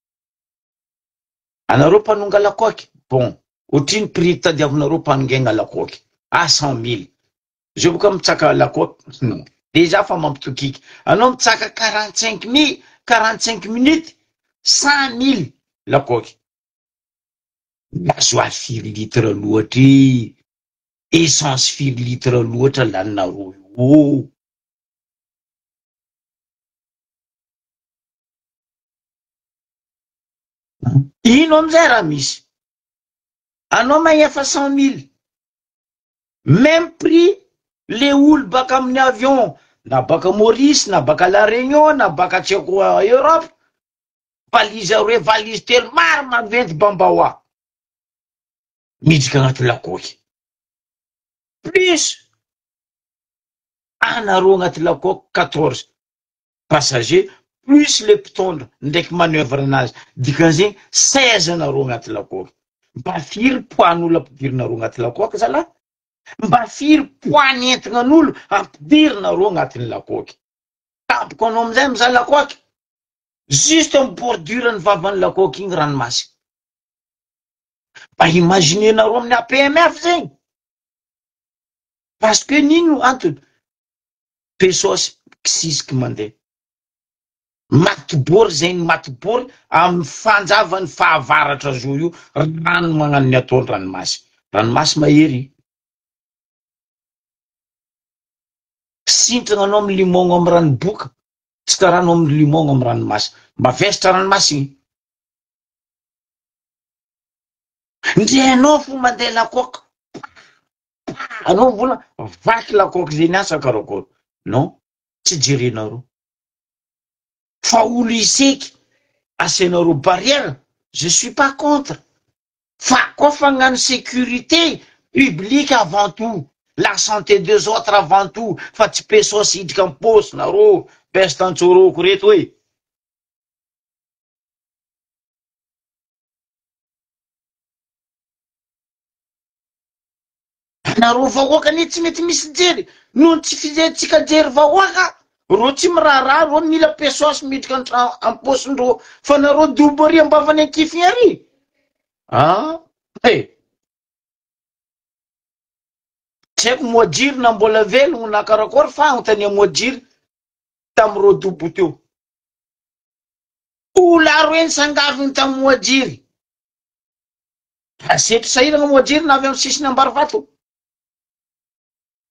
Speaker 1: Anareo mpanonga lacoque, bon, otrino prix tadiavinareo mpanongegna lacoque? Ah 100 000. Zay boka mitsaka lacoque, non. Déjà fa mampitokiky. Anao mitsaka 45 mille, 45 minutes, 100 000 lacoque. Gasoil firy litre loatra e, essence firy litre loatra laninareo io. Ino amizay raha misy? Anao magnefa 100 000, même prix le olo baka amin'ny avion, na baka Maurice, na baka La Réunion, na baka tsy haiko Europe, valise aroe, valise telo, maro maventy bambaoa. Miditra agnaty lakoky. Plus anareo agnaty lakoky 14 passager plus le mpitondra ndraiky manoeuvre anazy, dikan'izegny 16 anareo agnaty lakoky. Mba firy poids-n'olo ampidirinareo agnaty lakoky zalahy? Mba firy poids nentinan'olo ampidirinareo agnatin'ny lakoky? Tampoko anao amizay mizaha lakoky. Juste amy bordure ny vavan'ny lakoky igny ranomasy. Mba imaginenareo amin'ny APMF zegny. Parce que nino antony? Pesos kisisiky mandeha. Maty bory zegny maty bory amy fanjavan'ny fahavaratra zo io rano magnano ny ataony ranomasy. Ranomasy mahery. Sintrana anao amy limogno amy rano boka, tsy karaha anao amy limogno amy ranomasy. Mavesatra ranomasy igny. Ndre anao fo mandeha lakoaka, anao vola vaky lakoaka zay niasa karakory. Non, tsy jerenareo. Fa olo iseky asianareo barrière, je suis pas contre. Fa koa fa hagnano sécurité publique avant tout, la santé des autres avant tout, fa tsy pesos hiditra am-paosy nareo, peste antsoroko reto e. Anareo vahoaka anie tsy mety misy jery, noho ny tsy fijerentsika jery vahoaka, reo tsy miraharaha, reo mila pesos miditra an-tra- am-paosindreo, fa nareo dobo ary am-bavany ankifiny ary. Ah, eh. Tsy haiko Moajiry na mbola velogno na karakory fa anontania Moajiry tamin'ireo dobo teo. Olo aroe nisangaviny tamin'i Moajiry. Asetry sahirana Moajiry na avy amin'ny sisiny Ambarivato.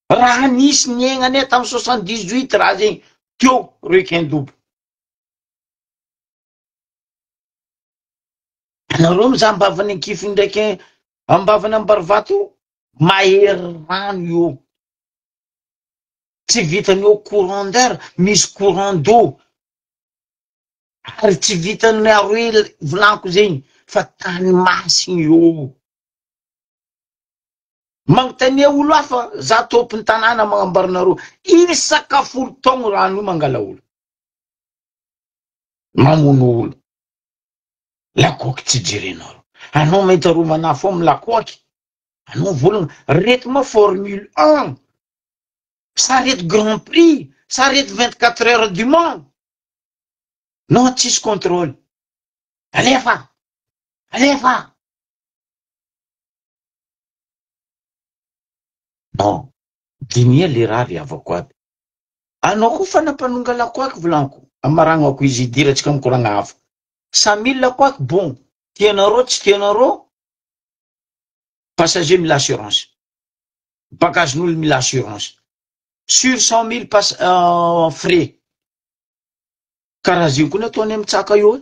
Speaker 1: Raha nisy niaignanay tamin'ny 78 raha zegny teo requin dobo. Anareo mizaha ambavany ankifiny ndraiky ambavany Ambarivato mahery rano io. Tsy vitany eo courant d'air, misy courant d'eau. Ary tsy vitan'ny aroe volaniko zegny fa tany masigny io. Magnontania olo hafa, za tompony tanàna magnambara anareo, isaka 10 taogno rano io mangala olo. Mamono olo. Lakoaky tsy jerenareo. Anao mahita ro manafo amy lakoaky. Anao volagna, reto ma formule 1. Sa reto grand prix, sa reto 24 heures du Mans. Non, tsisy contrôle. Alefa! Alefa! Non, dinia le raha ry havako aby. Anao koa fa nampanonga lakoaky volaniko. Amaragnako izy hidirantsika mikoragna hafa. Samila koaky bon, tianareo tsy tianareo, passager mila assurance, bagagen'olo mila assurance, sur 100 000 pass frais, karaha zegny koa ny ataony amy tsaka io e,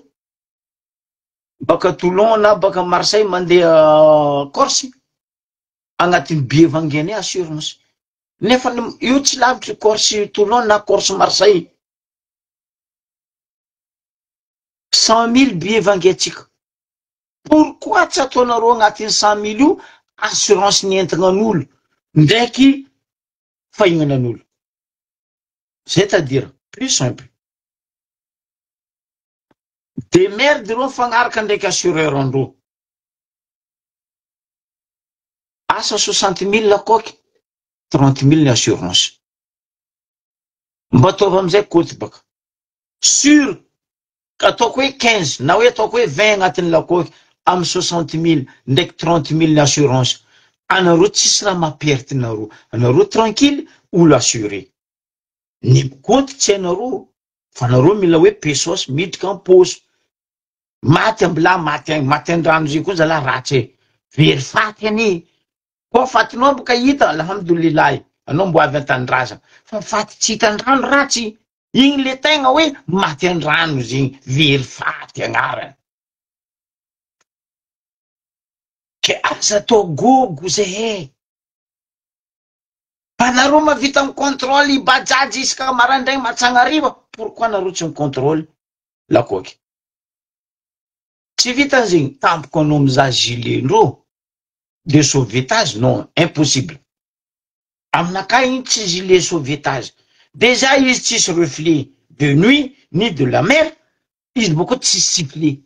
Speaker 1: baka Toulon na baka Marseille mandeha Corse, agnatin'ny billet vangianay assurance, nefa io tsy lavitry Corse Toulon na Corse Marseille. 100 000 billet vangiantsika. Pourquoi tsy ataonareo agnatin'ny 100 000 io assurance ny entinan'olo ndraiky fahignanan'olo? C'est-à-dire plus simple. Démerde reo mifagnaraka ndraiky assureur andreo. Asa 60 000 lakoky, 30 000 ny assurance. Mba ataovy amizay côte baka. Sur ataoko hoe 15 na hoe ataoko hoe 20 agnatin'ny lakoky amy 60 000 ndraiky 30 000 ny assurance. Anareo tsisy raha mamperte nareo. Anareo tranquille, olo assuré. Ny mikoty tsy hainareo, fa nareo mila hoe pesos miditra am-paosy. Maty ambilahy maty agny, maty an-drano zay koa zalahy ratsy e. Very faty anie. Koa fatinao boka hita, alhamdoulilahy, anao mbo avy an-tanindrazana. Fa faty tsy hita an-drano ratsy. Igny le tegna hoe maty an-drano zegny, very faty agnarany. Ke aza atao gogo zay e. Anareo mahavita mi-contrôle bajaj isaka maraindraigny mantsagna hariva, pourquoi nareo tsy mi-contrôle lakoky? Tsy vitany zegny, tampoko anao mizaha gilet-ndreo de sauvetage, non, impossible. Aminakahy igny tsy gilet sauvetage. Déjà izy tsisy reflet de nuit ni de la mer, izy boko tsisy sifflet.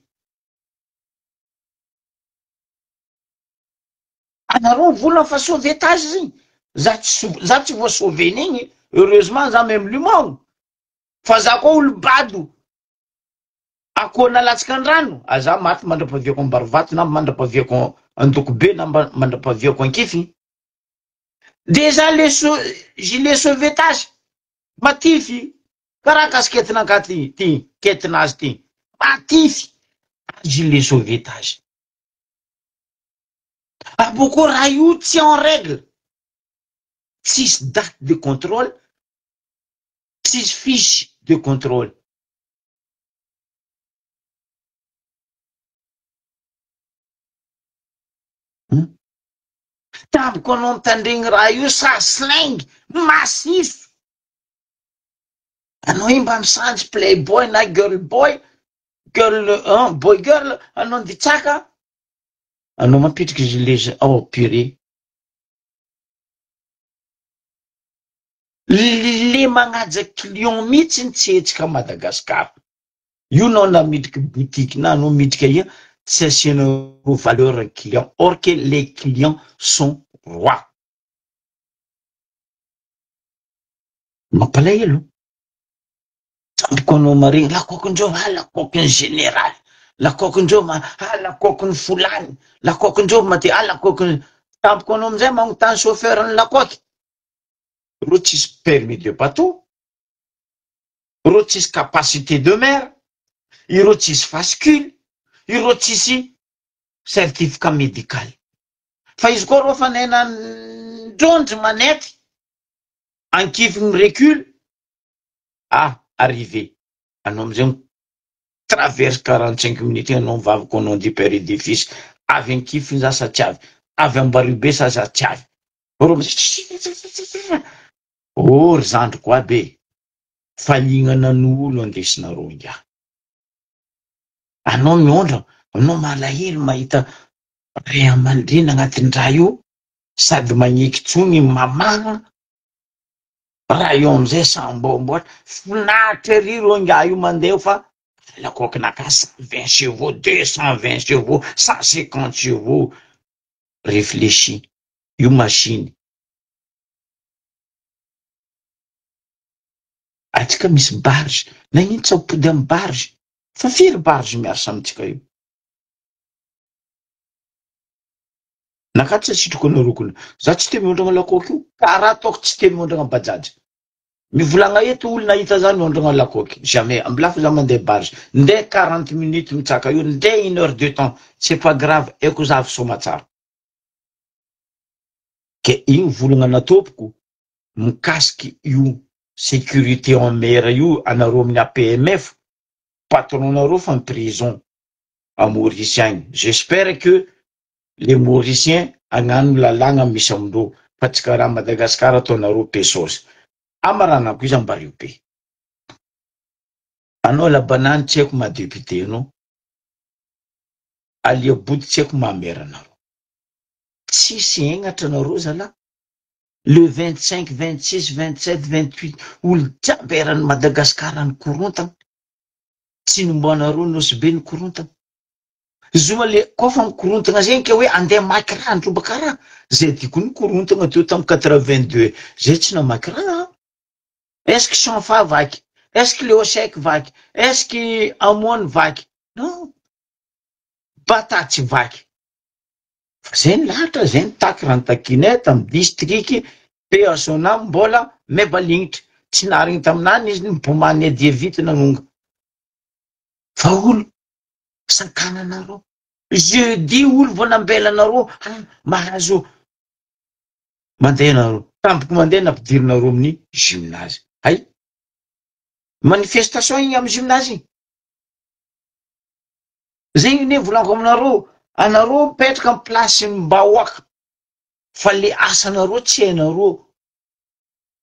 Speaker 1: Anareo mivolagna fa sauvetage zegny, za tsy za tsy voasauve-n'igny, heureusement za mahay milomagno, fa za koa olo bado, akoho nalatsaka an-drano, aza maty mandrapaviako Ambarivato na mandrapaviako Andokobe na mandrapaviako Ankify. Déjà le gilet sauvetage matify karaha casquette-nakahy ty, ty ketinazy ty, matify gilet sauvetage. Abôkô raha io tsy en règle, tsisy date de contrôle, tsisy fiche de contrôle. Tampoka anao mitandregny raha io sa slang massif. Anao io mba misanjy playboy na girl boy, girl hein, boy girl, anao nditsaka, anao mampitriky gilet oh purée. Le magnaja client mihitsy ny tsy hetsika Madagasikara. Io nao na midriky boutique na anao midriky aia tsy asianareo valeur ny client or que les clients sont rois. Mampalahelo. Tampoko anao maregny lakokindreo ah lakokiny général, lakokindreo ma ah lakokiny folany, lakokindreo mate ah lakokiny tampoko anao amizay magnontany chauffeur ny lakoky. Reo tsisy permis de bateau, reo tsisy capacité de mer, ireo tsisy fascicule, ireo tsisy certificat médical. Fa izy koa reo fa nainandrondry manety ankifiny recul, ah arrivé anao amizay traverse 45 minutes anao mivavaka au nom du père et du fils, avy ankifiny za sa tsy avy, avy Ambariobe sa za tsy avy. Reo amizay oh ry zandriko aby e, fa ihinanan'olo andesinareo ingahy. Anao miondra, anao malahelo mahita ray aman-dreny agnatin'ny raha io, sady magneky tsony mamaha raha io amizay samboamboatra, finaritra ery reo ingahy io mandeha fa lakokinakahy 120 chevaux, 220 chevaux, 150 chevaux, réfléchis, io machine. Atsika misy barge, nagnino tsy ampody amy barge? Fa firy barge miasa amitsika io? Naka tsy asitriko anareo kony, za tsy tia miondragna lakoky io, karaha ataoko tsy tia miondragna bajaj. Mivolagna eto olo nahita za niondragna lakoky, jamais, ambilafo za mandeha barge, nde 40 minutes mitsaka eo, nde une heure de temps, c'est pas grave, eko za avy soamatsara. Ke igny volagna nataopoko mikasiky io sécurité en mer io anareo amin'ny APMF, patron-nareo fa en prison à Maurice agny. J'espère que les Mauriciens hagnano lalàgna misy amindreo fa tsy karaha Madagascar ataonareo pesos. Amaranako izy ambario be. Anao labanany tsy haiko maha député anao. Alia Body tsy haiko maha maire anareo. Tsisy hegnatra anareo zalahy. Le 25, 26, 27, 28 olo jiaby eran'i Madagascar nikorontana. Tsy nombanareo Nosy Be nikorontana. Zoma le koa mikorontana zegny ke hoe andeha hamaky raha androbaka raha. Zay ty koa nikorontana teo tamy 82 zay tsy namaky raha. Est-ce que Chanfa vaky? Est-ce que Léo Sec vaky? Est-ce que Amon vaky? Non. Bata tsy vaky. Fa zay ny lahatra, zay ny taky raha nitakinay tamy district PA mbola mebalignitra. Tsy narigny taminany izy nibomany dia vita nanonga. Fa olo sakananareo. Jeudi olo vao nambelanareo ha mahazo mandeha nareo. Tampoky mandeha nampidirinareo amin'ny gymnase. Hay manifestation igny amy gymnase igny. Zegny ne volaniko aminareo, anareo mipetraka amy place mbahoaka fa le asanareo tsy hainareo.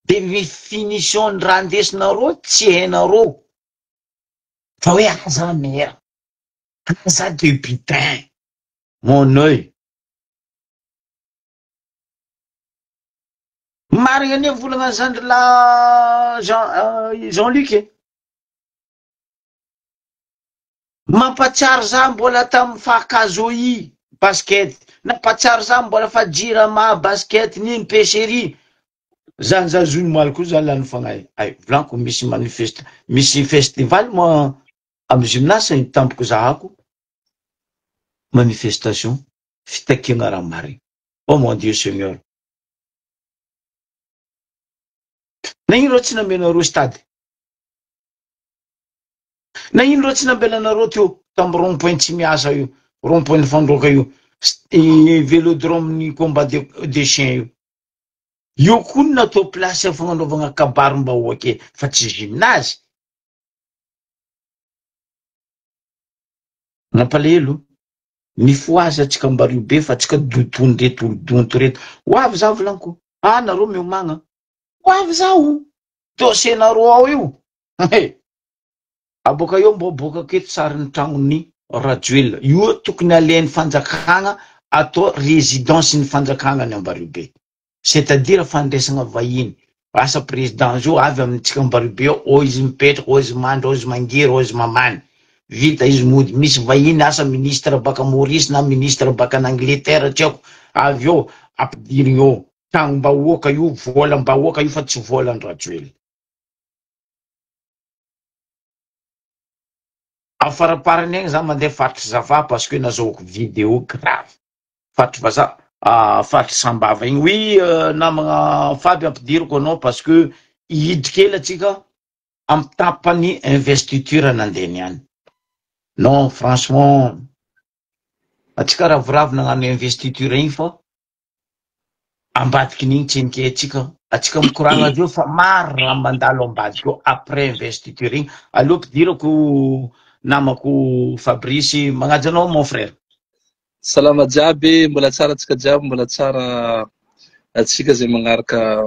Speaker 1: De ny finition ny raha andesinareo tsy hainareo. Fa hoe aza maire, aza député, mon oeil. Marigna anie volagna zandry la Jean Jean-Luc e. Mampatsiaro za mbola tamy fahakazoi basket, nampatsiaro za mbola fa jirama basket nino pêcherie. Zany za zo omaly koa za lany fagnahy. Ay volaniko misy manifeste, misy festival moa amy gymnase tampoko zahako manifestation fitakiana raha marigny. Oh mon Dieu Seigneur. Nagnino reo tsy namenareo stade? Nagnino reo tsy nambelanareo teo tamy rond point tsy miasa io, rond point fandroaka io, vélodrome ny combat de chien io. Io koa no natao place fagnanaovagna kabarim-bahoaka fa tsy gymnase. Mampalahelo mifohaza atsika ambario be fa atsika dodony reto olo donto reto. Ho avy zaho volaniko. Ah nareo miomagna. Ho avy zaho. Dossier-nareo ao io. Aboaka eo mbô boaka aketo sarin'ny tragnon'ny Rajoelina. Io tokony alehan'ny fanjakagna atao résidence ny fanjakagna ny Ambario be. C'est-à-dire fandraisana vahiny. Asa président zio avy amintsika Ambario be ao izy mipetraka, ao izy mandry, ao izy mangery, ao izy mamany. Vita izy mody. Misy vahiny asa ministre baka Maurice na ministre baka an'Angleterre tsy haiko. Avy eo ampidirigny eo. Tragnom-bahoaka io, volam-bahoaka io fa tsy volan-dRajoelina. Amin'ny faraparany agny za mandeha faritry Zava parce que nazahoako vidéo grave. Faritry vazaha, faritry Sambava igny. Oui namagna Faby ampidiriko anao parce que hiditry kely atsika amy tapany investiture nandeha niany. Non franchement atsika ravoravo nagnano investiture igny fa ambadiky n'igny tseniky atsika atsika mikoragna azy io fa maro raha mandalo ambadiky eo après investiture igny. Aleo ampidirako namako Fabrice magnaja anao mon frère.
Speaker 2: Salama jiaby, mbola tsara atsika jiaby, mbola tsara atsika zay magnaraka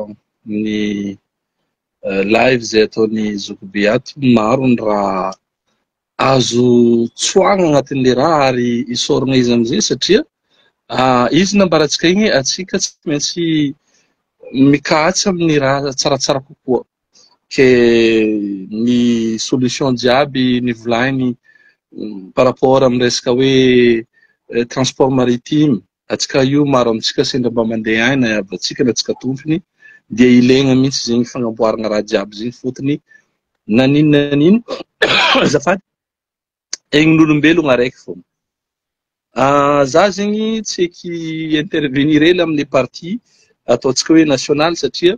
Speaker 2: ny live zay ataony Zokibe ato. Maro ny raha azo tsoahana agnatin'le raha ary isorana izy amizay satria izy nambarantsika igny atsika tsy maintsy mikatsy amin'ny raha tsaratsara kokoa. Ke ny solution jiaby ny volainy par rapport amin'ny resaka hoe transport maritime atsika io maro amintsika sendra mba mandeha agny na avy atsika na atsika tompony dia ilaigna mihitsy zegny fagnamboarana raha jiaby zegny fotony na nino na nino azafady egnin'olombelogno araiky fô. Za zegny tsy eky intervenir hely amin'ny parti ataontsika hoe national satria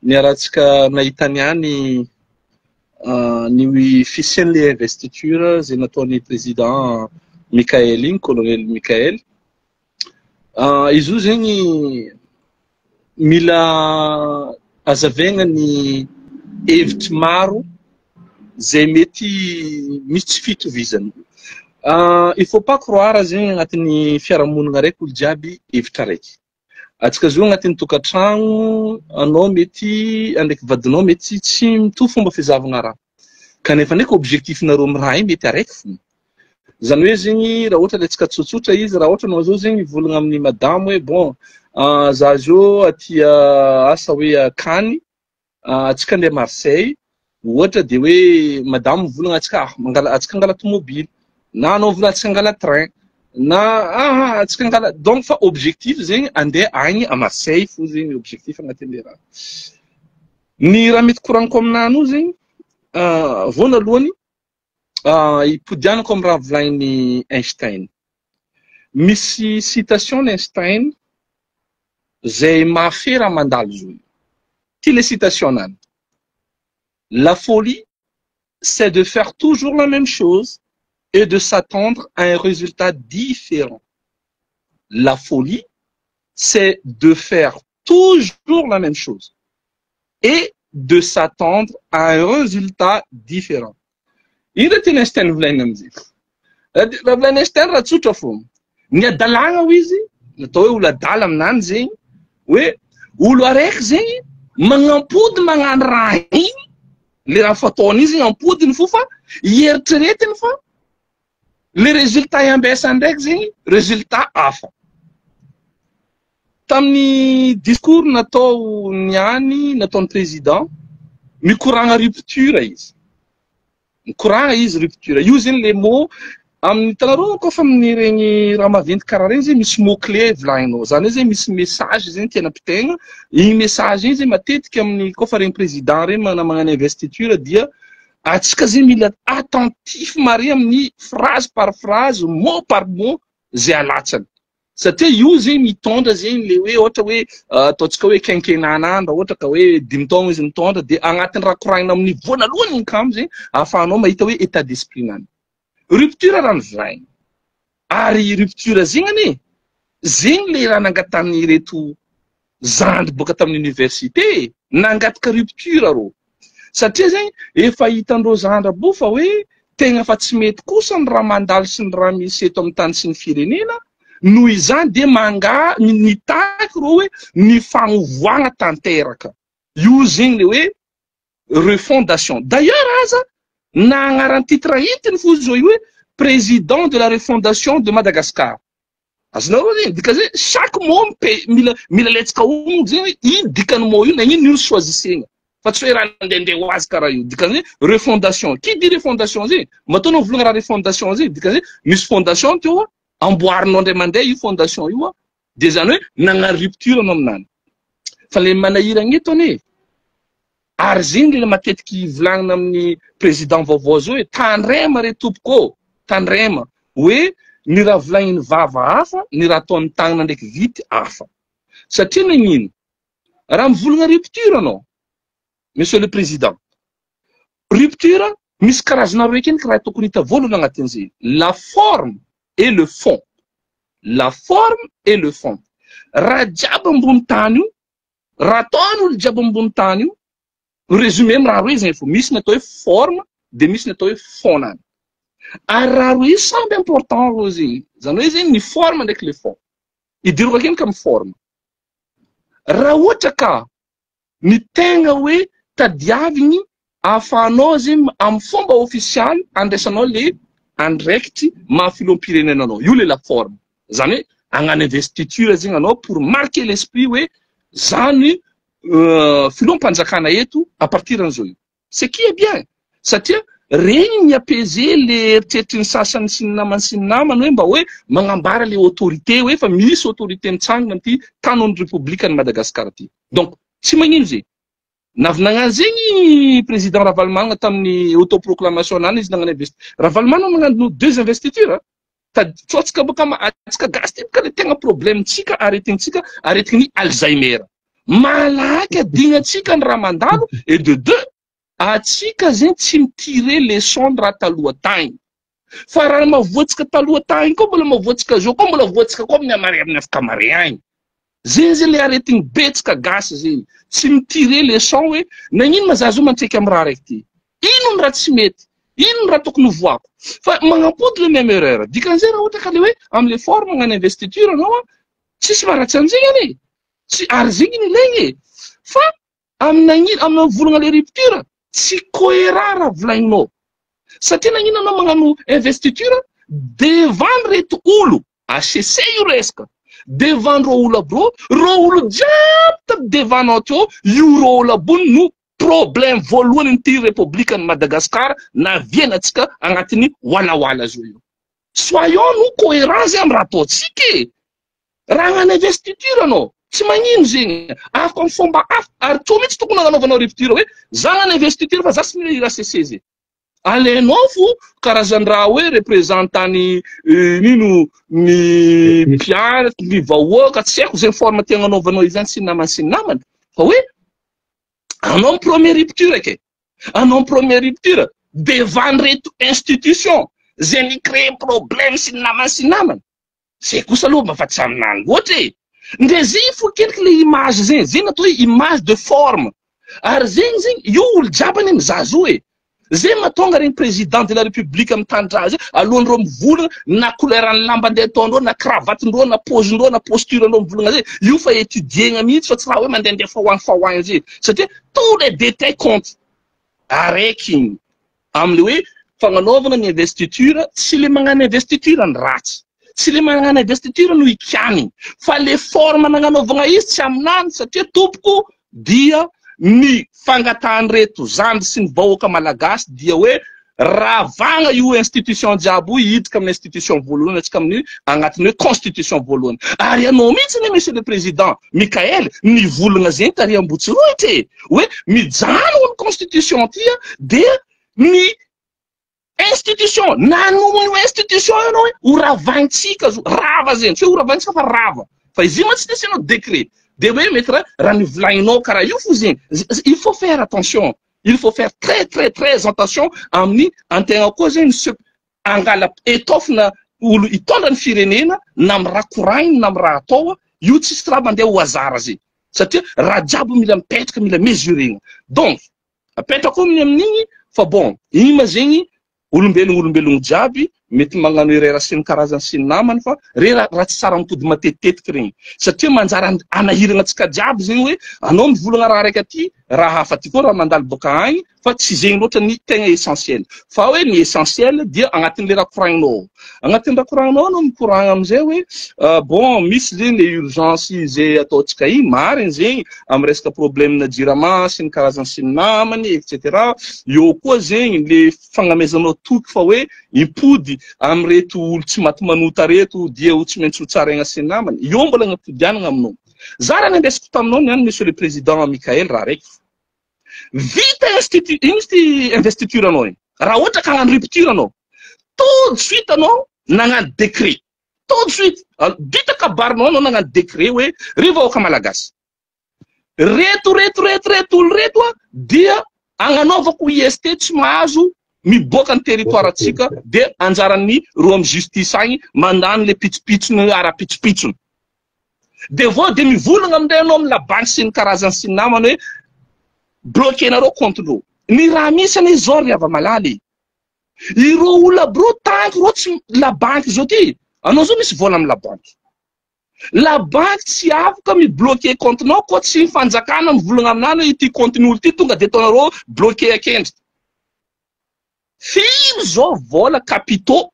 Speaker 2: Niarahantsika nahita niany ny fisian'le investiture zay nataon'ny président Michael igny, colonel Michael. Izy io zegny mila azavaigna ny hevitry maro zay mety misy tsy fitovizany. Il faut pas croire zegny agnatin'ny fiarahamonina araiky olo jiaby hevitra araiky. Antsika zao agnatin'ny tokantragno, anao mety andraiky vadinao mety tsy mitovy fomba fizahavana raha. Kanefa ndraiky objectif nareo amin'ny raha iny mety araiky fo. Zany hoe zegny raha ohatra le antsika tsotsotra izy, raha ohatra anao zao zegny mivolagna amin'ny madamo hoe bon, za zao aty asa hoe akany, antsika andeha Marseille ohatra dia hoe madame mivolagna antsika ah mangala antsika angala tomobile na anao mivolagna antsika angala train na ah antsika angala donc fa objectif zegny andeha agny à Marseille fo zegny objectif agnatin'le raha. Ny raha mety koragniko aminah io zegny voanalohany ipodianako amin'ny raha volagniny Einstein. Misy citation Einstein zay mahafehy raha mandalo zo io. Ty le citation nany. La folie, c'est de faire toujours la même chose et de s'attendre à un résultat différent. La folie, c'est de faire toujours la même chose et de s'attendre à un résultat différent. Ino tiany Einstein volagnina amizay? Raha volagniny Einstein raha tsotra fô. Ny adalàgna hoy izy, natao hoe olo adala aminany zegny, hoe olo araiky zegny magnampody magnano raha igny, le raha fataony igny zegny ampodiny fo fa ieritreretiny fa le résultat iambesany ndraiky zegny résultat hafa. Tamin'ny discours natao niany nataon'ny président, mikoragna rupture izy. Mikoragna izy rupture. Io zegny le mot amin'ny hitanareo koa fa amin'iregny raha maventy karaha regny zegny misy mot clé volagninao. Zany hoe zegny misy message zegny tiana ampitaigna. Igny message igny zegny matetiky amin'ny koa fa regny président regny magnano investiture dia antsika zegny mila attentif mare amin'ny phrase par phrase, mot par mot zay alatsany. Satria io zegny mitondra zegny le hoe ohatra hoe ataontsika hoe quinquennat raha ohatra ka hoe dimy taogno izy mitondra dia agnatin'ny raha koragnina amin'ny voanalohany ny kamo zegny ahafahanao mahita hoe état d'esprit nany. Rupture raha nivolaigny. Ary rupture zegny anie, zegny le raha nangatan'ireto zandry boaka tamin'ny université, nangataka rupture rô. Satria zegny efa hitandreo zandry aby fa hoe tegna fa tsy mety kosa ny raha mandalo sy ny raha misy eto amin'ny tany sy ny firenena, noho izany dia manga nitaky rô hoe ny fagnovoagna tanteraka. Io zegny le hoe refondation. D'ailleurs aza na agnaran'ny titre entiny fo izy io hoe président de la refondation de Madagascar. Azonareo zegny dika zay chaque mot mila mila letsaka ono zegny hoe ino dikan'ny mot io na ino io choisissena. Fa tsy hoe raha nandehandeha ho azy karaha io. Dikan'izay refondation. Qui dit refondation zegny? Matoa anao volagna raha refondation zegny dikan'izay misy fondation teo amboarinao indray mandeha io fondation io dia zany hoe nagnano rupture anao aminany. Fa le manahiragna eto anie ary zegny le matetiky volagnina amin'ny président vaovao zao hoe tandrema re tompoko ô, tandrema hoe ny raha volagnin'ny vava hafa, ny raha ataon'ny tagnana ndraiky vity hafa. Satria nagnino? Raha mivolagna rupture anao, monsieur le président, rupture misy karazana roe akendriky raha tokony hita voalohany agnatin'izay. La forme et le fond. La forme et le fond. Raha jiaby ambony tany io, raha ataon'olo jiaby ambony tany io, résumé amy raha roe zegny fo. Misy ny atao hoe forme, de misy ny atao hoe fond-nany. Ary raha roe io samby important rô zegny. Zany hoe zegny ny forme ndraiky le fond. Idirako akendriky amy forme. Raha ohatra ka ny tegna hoe tadiavigny ahafahanao zegny amy fomba ofisialy andraisanao le andraikitry maha filoham-pirenena anao. Io le la forme. Zany hoe hagnano investiture zegny anao pour marquer l'esprit hoe zany filoham-panjakana eto à partir an'izao io. Ce qui est bien. Satria regny ny apaiser le eritreritry ny sasany sy ny namany sy ny namany hoe mba hoe magnambara le autorité hoe fa misy autorité mitsangana amity tanon'ny République ny Madagascar ty. Donc tsy magnino zegny. Navy nagnano zegny président Ravalomanana tamin'ny autoproclamation nany izy nagnano investiture. Ravalomanana nagnano deux investitures. Tsotsika boka atsika gasy ty boka le tegna problème tsika aretintsika aretin'ny Alzheimer. Malaky adinantsika ny raha mandalo et de deux, atsika zegny tsy mi-tirer leçon ny raha taloha tagny. Fa raha mavoantsika taloha tagny koa mbola mavoantsika zao koa mbola voantsika koa amin'ny amare amin'ny afaka mare agny. Zegny zegny le aretigny betsaka gasy zegny. Tsy mi-tirer leçon hoe nagnino ma za zao mantsaiky amin'ny raha raiky ty. Ino ny raha tsy mety? Ino ny raha tokony hovoako? Fa magnampody le même erreur. Dikan'izay raha ohatra ka le hoe am'le forme magnano investiture anao a, tsisy maharatsy an'zegny anie. Tsy ary zegny ny ilaigny e. Fa amin'ny amin'ny volagna le rupture tsy cohérent raha volagninao. Satria nagnino anao magnano investiture devant reto olo HCC io resaka devant reo olo aby reo, reo olo jiaby taby devant nao teo, io reo olo aby io no problème voalohany nyity République-ny Madagascar navianatsika agnatin'ny walawala zao io. Soyons nous cohérents zay amy raha ataontsika e. Raha hagnano investiture anao, tsy magnino zegny, afaka amy fomba hafa, ary tô mihitsy tokony hagnanaovanao rupture hoe za hagnano investiture fa za tsy mila i HCC zegny. Alainao fo karazan-draha hoe représentant-ny nino ny mpianatra, ny vahoaka, tsy haiko zegny forme tiagna anaovanao izany sy ny namany sy ny namany, fa hoe anao amy première rupture ke, anao amy première rupture devant reto institution zay ni-créer problème sy ny namany sy ny namany. Zay kosa aloha mba fa tsy aminany loatra e. Ndre zegny fo akendriky le image zegny, zegny natao hoe image de forme. Ary zegny zegny, io olo jiaby anie mizaha zo e. Zegny mahatonga regny président de la république mitandra azy alohan'ireo mivolagna na couleur ny lamba andeha ataondreo na cravate-ndreo na pose-ndreo na posture-ndreo mivolagna zay, io fa étudier-gna mihitsy fa tsy raha hoe mandehandeha fa hoany fa hoany zay. Satria tous les détails comptent. Araiky igny am'le hoe fagnanaovana ny investiture, tsy le magnano investiture ny ratsy. Tsy le magnano investiture no ikianiny, fa le forme nagnanaovana izy tsy aminany satria tompoko dia ny fangatahan'ireto zandry sy ny vahoaka malagasy dia hoe ravagna io institution jiaby io hiditra amin'ny institution voalohany atsika amin'ny agnatin'ny hoe constitution voalohany. Ary ianao mihitsy anie monsieur le président Michael nivolagna zegny tary Ambotsirohitra e, hoe mijano ny constitution ty a dia ny institution nanomo io institution io anao hoe ho ravaintsika zo, rava zegny, tsy hoe ho ravaintsika fa rava. Fa izy io mantsy tsy asianao décret. De hoe mety raha raha nivolaninao karaha io fo zegny. Il faut faire attention. Il faut faire très très très attention amin'ny antegna koa zegny se angala étoffe-na olo hitondra ny firenena na amy raha koragniny na amy raha atao io tsisy raha mandeha au hasard zegny. Satria raha jiaby mila mipetraka, mila mesurena. Donc apetrako amin'ny amin'igny fa bon, igny ma zegny olombelogno olombelogno jiaby mety magnano erreur sy ny karazany sy ny namany fa re raha tsy tsara mipody matetitetika regny satria manjary anahirana antsika jiaby zegny hoe anao mivolagna raha raiky aty raha hafa aty koa raha mandalo boaka agny fa tsy zegny loatra ny tegna essentiel fa hoe ny essentiel dia agnatin'le raha koragninao agnatin'ny raha koragninao anao mikoragna amizay hoe bon misy zegny le urgence zay ataontsika igny mariny zegny amy resaka problème na jirama sy ny karazany sy ny namany et cetera eo koa zegny le fagnamezanao toky fa hoe impody amreto olo tsy maty manota reto dia ho tsy maintsy ho tsaraigna sy ny namany eo mbola agnapodianana aminao za raha nandesiko taminao niany monsieur le président Michael raha raiky vita institut ino izy ty investiture anao igny raha ohatra ka hagnano rupture anao tout de suite anao nagnano décret tout de suite vita kabarinao anao nagnano décret hoe ry vahoaka malagasy reto reto reto reto olo reto a dia agnanaovako IST tsy mahazo miboaka ny territoire atsika de anjaran'ny ro amy justice agny mandany le pitsopitsony ara-pitsopitsony de vao de mivolagna amindray anao amy la banque sy ny karazany sy ny namany hoe bloquenareo compte-ndreo ny raha misy anie zao ry hava-malaly ireo olo aby reo tanky reo tsy la banque zao ty anao zao misy vola amy la banque la banque tsy afaka mi-bloquer compte-nao koa tsy fanjakana mivolagna aminany hoe ity compte-n'olo ty tonga de ataonareo bloquer akendriky firy zao vola capitaux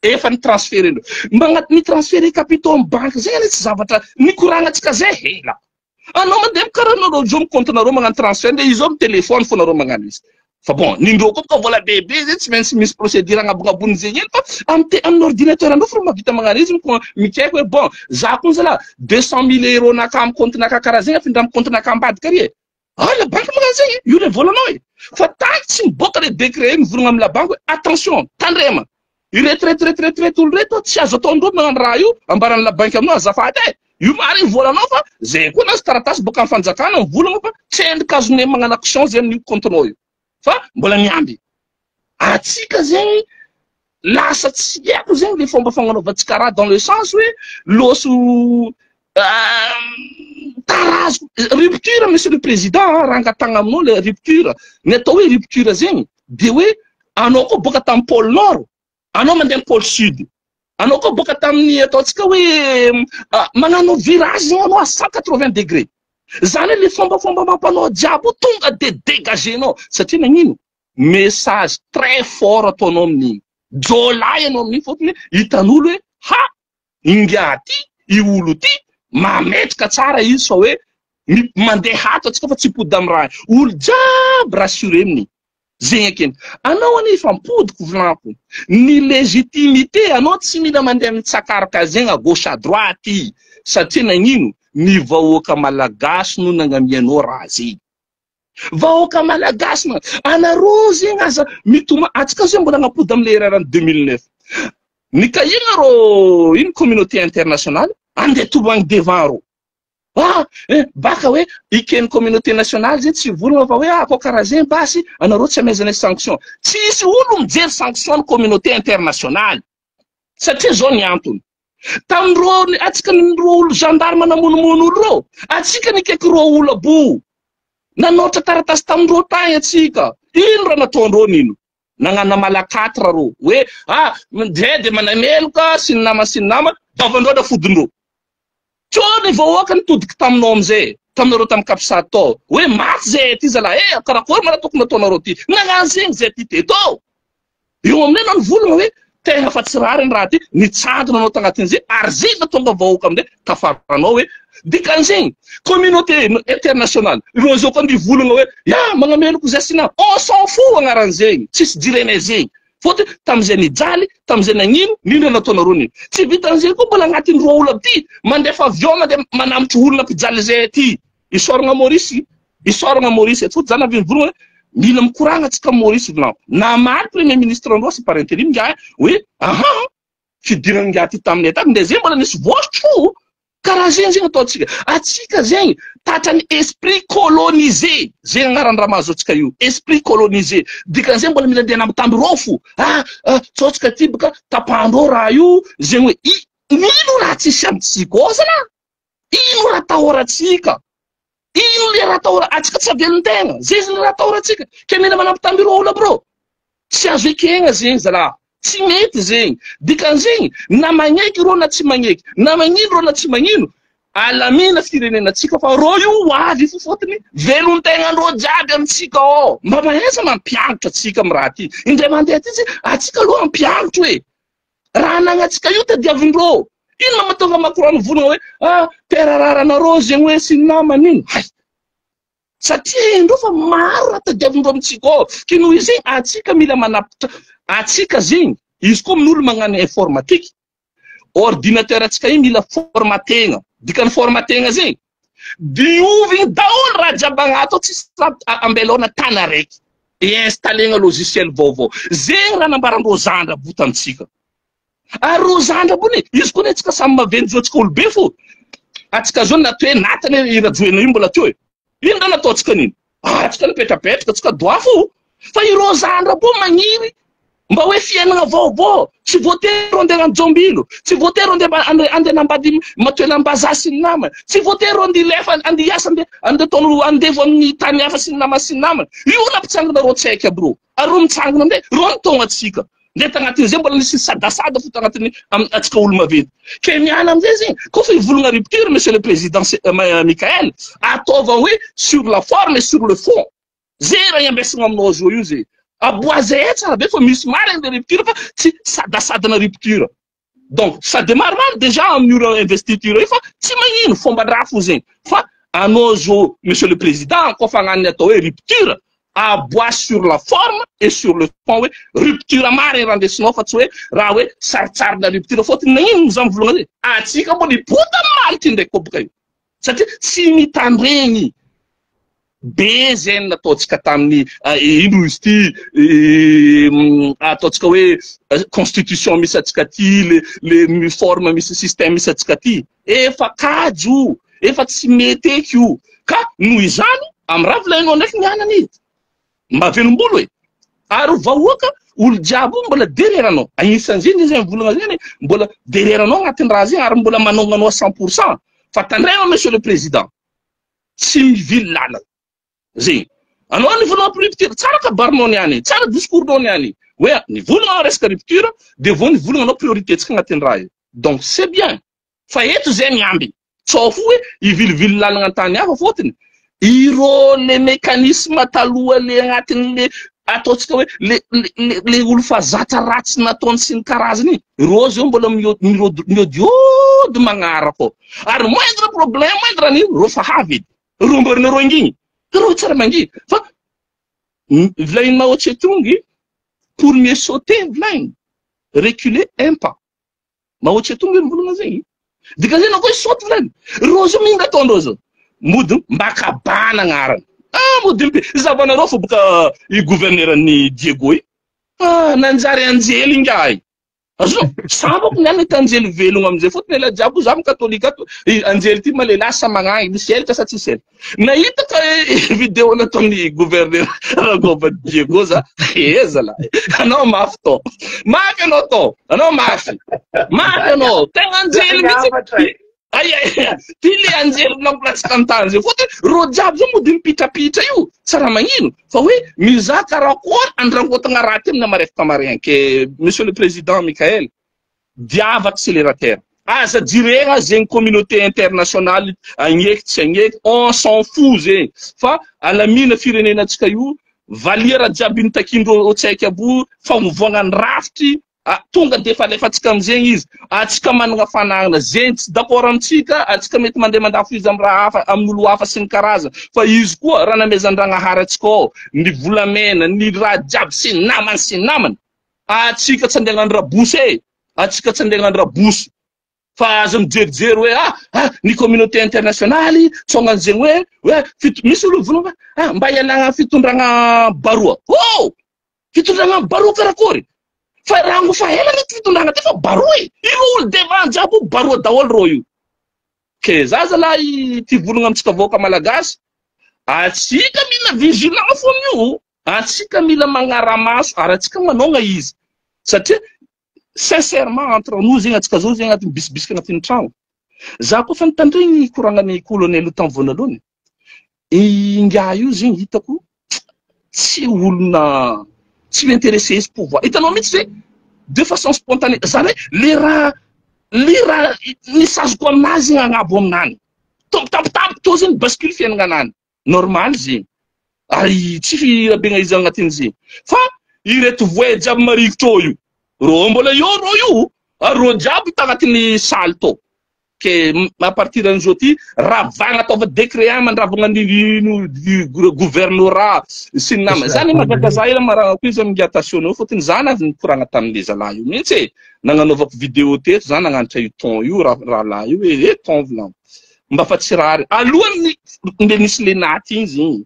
Speaker 2: efa ny transfert mba ny transfert capitaux amy banque zay anie tsy zavatra nikoragnatsika zay hela anao mandeha karaha anareo zao mi-compte-nareo magnano transfert ndre izy amy téléphone fo nareo magnano izy fa bon nindreo koa boka vola bebe zay tsy maintsy misy procédure agnabonabony zegny eny fa amy te amin'ny ordinateur andreo fo mahavita magnano izy mikaiky hoe bon za koa zala 200 000 euros naka amy compte naka karaha zegny afindra amy compte naka ambadika ary e ah la banque magnano zegny io le volanao e fa taky tsy miboaka le décret mivolagna amy la banque hoe attention tandrema ireto reto reto reto reto olo reto tsy azo ataondreo magnano raha io ambaran'ny la banque aminao azafady e. Io marigny volanao fa zay koa nahazo taratasy boaka amin'ny fanjakana mivolagna fa tsy endrika azonay magnano action zay amin'io compte-nao io fa mbola miamby. Atsika zegny lasa tsy haiko zegny le fomba fagnanaovantsika raha dans le sens hoe loso tarazo rupture, monsieur le président, raha angatagna aminao le rupture. Ny atao hoe rupture zegny de hoe anao koa boaka tamin'ny pôle nord, anao mandeha amin'ny pôle sud, anao koa boaka tamin'ny ataontsika hoe magnano virage zegny anao à 180 degré. Zany hoe le fombafomba mampanao jiaby io tonga de dégagenao satria nagnino? Message très fort ataonao amin'igny. Jôlahy anao amin'igny fôtony hitan'olo hoe ha ingahy ty, i olo ty mametraka tsara izy fa hoe mandeha ato antsika fa tsy hipody amin'ny raha. Olo jiaby rassuré amin'igny. Zegny akeny. Anao anie efa mipodiko volaniko. Ny légitimité anao tsy mila mandeha mitsakaraka zegny à gauche à droite satria nagnino? Ny vahoaka malagasy no nagnamianao raha zegny. Vahoaka malagasy ma anareo zegny aza mitoma atsika zegny mbola agnapody amle erreur ny 2009. Nikahigna rô ino communauté internationale andeha tomagny devant rô. Ah, eh, baka hoe ikeny communauté nationale zegny tsy volagna fa hoe ah koa karaha zegny basy anareo tsy amezana sanction. Tsisy olo mijery sanction ny communauté internationale. Satria zao ny antony. Tamin'ireo atsika ny rô olo gendarme namonomono olo rô, atsika nikaiky rô olo abo. Nanaotra taratasy tamin'ireo tagny atsika. Ino raha nataondreo nino? Nagnano malakatra rô hoe ah de de manameloka sy ny nama sy ny nama, bavandreo nafodindreo. Teo ny vahoaka nitodiky taminao amizay, taminareo tamin'ny capsat tao, hoe maty zay ty zalahy, eh karakory ma raha tokony nataonareo ty? Nagnano zegny zay ty teto. Eo aminay anao nivolagna hoe tegna fa tsy rariny raha ty, nitsangana anao tagnatin'izay ary zay nahatonga vahoaka amin'izay tafaranao hoe dikan'izegny communauté internationale ireo zao koa nivolagna hoe ya magnameloko zay sy na on s'en fout agnaran'izegny, tsisy jirenay zegny. Fôtony tamin'izay nijaly, tamin'izay nagnino, nino raha nataonareo nino. Tsy vitan'izay koa mbola agnatin'ny roa olo aby ty, mandefa avion mandeha manamotry olona mpijaly zay aty. Isaoragna Maurice, isaoragna Maurice. Fôtony za navy nivolagna hoe mila mikoragna antsika amin'i Maurice volaniko. Namaly premier ministre ndreo sy par intérim ngiahy hoe aha, fidirana ngiahy ty taminay tato, ndre zay mbola nisy vôsitry fo. Karaha zegny zegny ataontsika. Atsika zegny tratran'ny esprit colonisé. Zegny agnaran'ny raha mahazo antsika io. Esprit colonisé. Dikan'izay mbola mila andeha anambitamby rô fo. Ah, ah, tsaotsika ty boka tapahandreo raha io. Zegny hoe i ino raha tsisy amintsika ao zalahy? Ino raha atahorantsika? Ino le raha atahora antsika tsy avelon-tegna? Zay zegny raha atahorantsika. Ke mila manambitamby rô olo aby rô. Tsy azo ekegna zegny zalahy. Tsy mety zegny. Dikan'izegny, na magneky rô na tsy magneky, na magnino rô na tsy magnino, alamina firenenantsika fa rô io ho avy fo fôtony velon-tegnandrô jiaby amintsika ao. Mba mahaiza mampianatra antsika amin'ny raha ty. Indray mandeha ty tsy antsika aloha ampianatro e. Raha anagnantsika io tadiavindrô. Ino ma mahatonga Macron mivolagna hoe ah terre rare anareo zegny hoe sy ny namany iny. Hay. Satria haindreo fa maro raha tadiavindreo amintsika ao. Ke noho izay antsika mila manapitra antsika zegny. Izy koa amin'olo magnano informatique, ordinateur antsika io mila formategna. Dikan'ny formategna zegny, diovigny daholo raha jiaby agnaty ao, tsisy raha ambela ao na tany araiky. E installena logiciel vaovao. Zegny raha nambarandreo zandry aby tamintsika. Ary reo zandry aby anie, izy koa anie antsika samy maventy zo antsika olobe fo. Antsika zao na toe natany i Rajoelina io mbola teo e. Ino raha nataontsika an'iny? Ah, antsika nipetrapetraka, antsika doa fo. Fa ireo zandry aby magniry mba hoe fiainana vaovao. Tsy voatery reo andeha hagnano tsy voatery reo andeha andeha hanambady matoelam-bazaha sy ny namany, tsy voatery reo andeha hilefa, andeha hiasa, andeha andeha ataon'olo andevo amin'ny tany hafa sy ny namany sy ny namany. Io nampitsangana reo tsaiky aby reo. Ary reo mitsangana amizay, reo nitaogna antsika. Ndre tagnatin'izay mbola nisy sadasada fo tagnatin'ny antsika olo maventy. Ke miala amizay zegny, koa fa hivolagna rupture monsieur le président Michael, ataova hoe sur la forme et sur le fond. Zay raha iambesagna aminao zao io zay. Aboazay tsara be fa misy marigny le rupture fa tsy sadasadana rupture. Donc ça démarre mal déjà amin'io investiture io fa tsy magnino fomban-draha fo zegny. Fa anao zao monsieur le président koa fa hagnano ny atao hoe rupture, aboa sur la forme et sur le fond hoe rupture marigny raha andesinao fa tsy hoe raha hoe saritsarina rupture fôtony nagnino za mivolagna zay? Atsika mbola hipody amin'ny maly ty ndraiky koa boka io. Satria tsy mitandregny. Be zegny nataontsika tamin'ny ino izy ity ataontsika hoe constitution misy antsika ty, le le forme misy système misy antsika ty. Efa kajy io, efa tsy mety eky io. Ka noho izany, amin'ny raha volainao ndraiky ny anana e. Mba velombolo e. Ary vahoaka, olo jiaby io mbola derrière anao. Agnisan'izay zegny volagna zegny, mbola derrière anao agnatin'ny raha zegny ary mbola manaogna anao à 100%. Fa tandrema monsieur le président. Tsy mivily lalana. Zegny. Anao nivolagna pour rupture, tsara kabarinao niany, tsara discours-nao niany. Hoe nivolagna resaka rupture, de vao nivolagna anao priorité-tsika agnatin'ny raha io. Donc c'est bien. Fa eto zay miamby. Tsao fo hoe hivilivily lalana an-tany hafa fôtony. Ireo le mécanisme taloha le agnatin'ny le ataontsika hoe le le le olo fa zatra ratsy nataony sy ny karazany iny. Ireo zao mbola miodiody magnaraka ao. Ary moindre problème, moindre an'io, ireo fa avy edy. Ireo mbola nareo angigny. Ireo tsara mangigny. Fa vilain'i Mao Tse-tung, pour mieux sauter vilainy, reculer un pas. Mao Tse-tung io mivolagna zegny. Dikan'izay anao koa hisaoty vilainy. Ireo zao mino ataondreo zao. Mody mba kabana agnarany. Ah mody mpi. Zavanareo fa boka i gouverneur-n'i Diego io. Ah nanjary anjely ingahy. Azonao? Sambako niany nahita anjely velogno amizay fôtony ela jiaby za katolika ato anjely ty ma lehilahy sa magnagny misy elatra sa tsisy elatra. Nahita ka vidéo nataon'ny gouverneur Ragôva Diego za eh zalahy anao mafy tô mafy anao tô anao mafy mafy anao tegna anjely mihitsy Ay ay, ty le anjely nampilatsaka an-tany zay fôtony rô jiaby zao mody mipitrapitra io, tsy raha magnino fa hoe mizaha karakôry andrangotagna raha ty amina marefaka maregny ke monsieur le président Mickaël diava accélérateur aza jiregna zegny communauté internationale agneky tsy agneky on s'en fout zegny fa alamina firenena antsika io valia raha jiaby nitakiandreo tsy haiko aby io famovoagna ny rafitry Ah, tonga dia efa alefantsika amin'izegny izy. Antsika managna fanagnana zegny tsy d'accord amintsika, antsika mety mandeha mandafo izy amin'ny raha hafa, amin'olo hafa sy ny karazany. Fa izy koa raha namezan-dragnahary antsika ao ny volamena, ny raha jiaby sy ny namany sy ny namany. Antsika tsy andeha hagnano rabosy e! Antsika tsy andeha hagnano rabosy. Fa aza mijerijery hoe ah, ah, ny communauté internationale tsonga an'izegny hoe hoe fit, misy olo mivolagna fa ah, mba ialagna amin'ny fitondragna baroa. Oh! Fitondragna baroa karakory? Fa rango fa ela ny fitondragna ty fa baroa e! Ireo olo devant jiaby io baroa daholo reo io. Ke za zalahy ty volagna amintsika vahoaka malagasy, atsika mila vigilant fo amin'io, atsika mila magnaramaso ary atsika manôgna izy. Satria sincèrement entre nous zegny atsika zao zegny agnatin'ny bisibisika agnatin'ny tragno. Za koa fa nitandregny koragnan'ny colonel io tamin'ny voanalohany, ingahy io zegny hitako tsy olona tsy mi-intéressé izy pouvoir. Hitanao mihitsy ve de façon spontanée, zany hoe le raha le raha nisazoko aminazy zegny agnabo aminany. Tampotampotampoka teo zegny bascule fiaignananany. Normal zegny. Ary tsy firabegna izy agnatin'izegny. Fa ireto voay jiaby marikitry ao io, rô mbola eo rô io, ary rô jiaby tagnatin'ny salle tao. Ke à partir an'izao ty, ravagna ataova décret agny mandravagna ny gouvernorat sy ny nama. Zany mahagaga ela maragnako izy amin'ny invitation fôtony za navy nikoragna tamin'le zalahy io mihitsy e. Nagnanaovako vidéo teto za nagnanatra io ton io rahalahy io hoe eh ton volagno. Mba fa tsy rariny. Alohan'ny le nisy le naty igny zegny.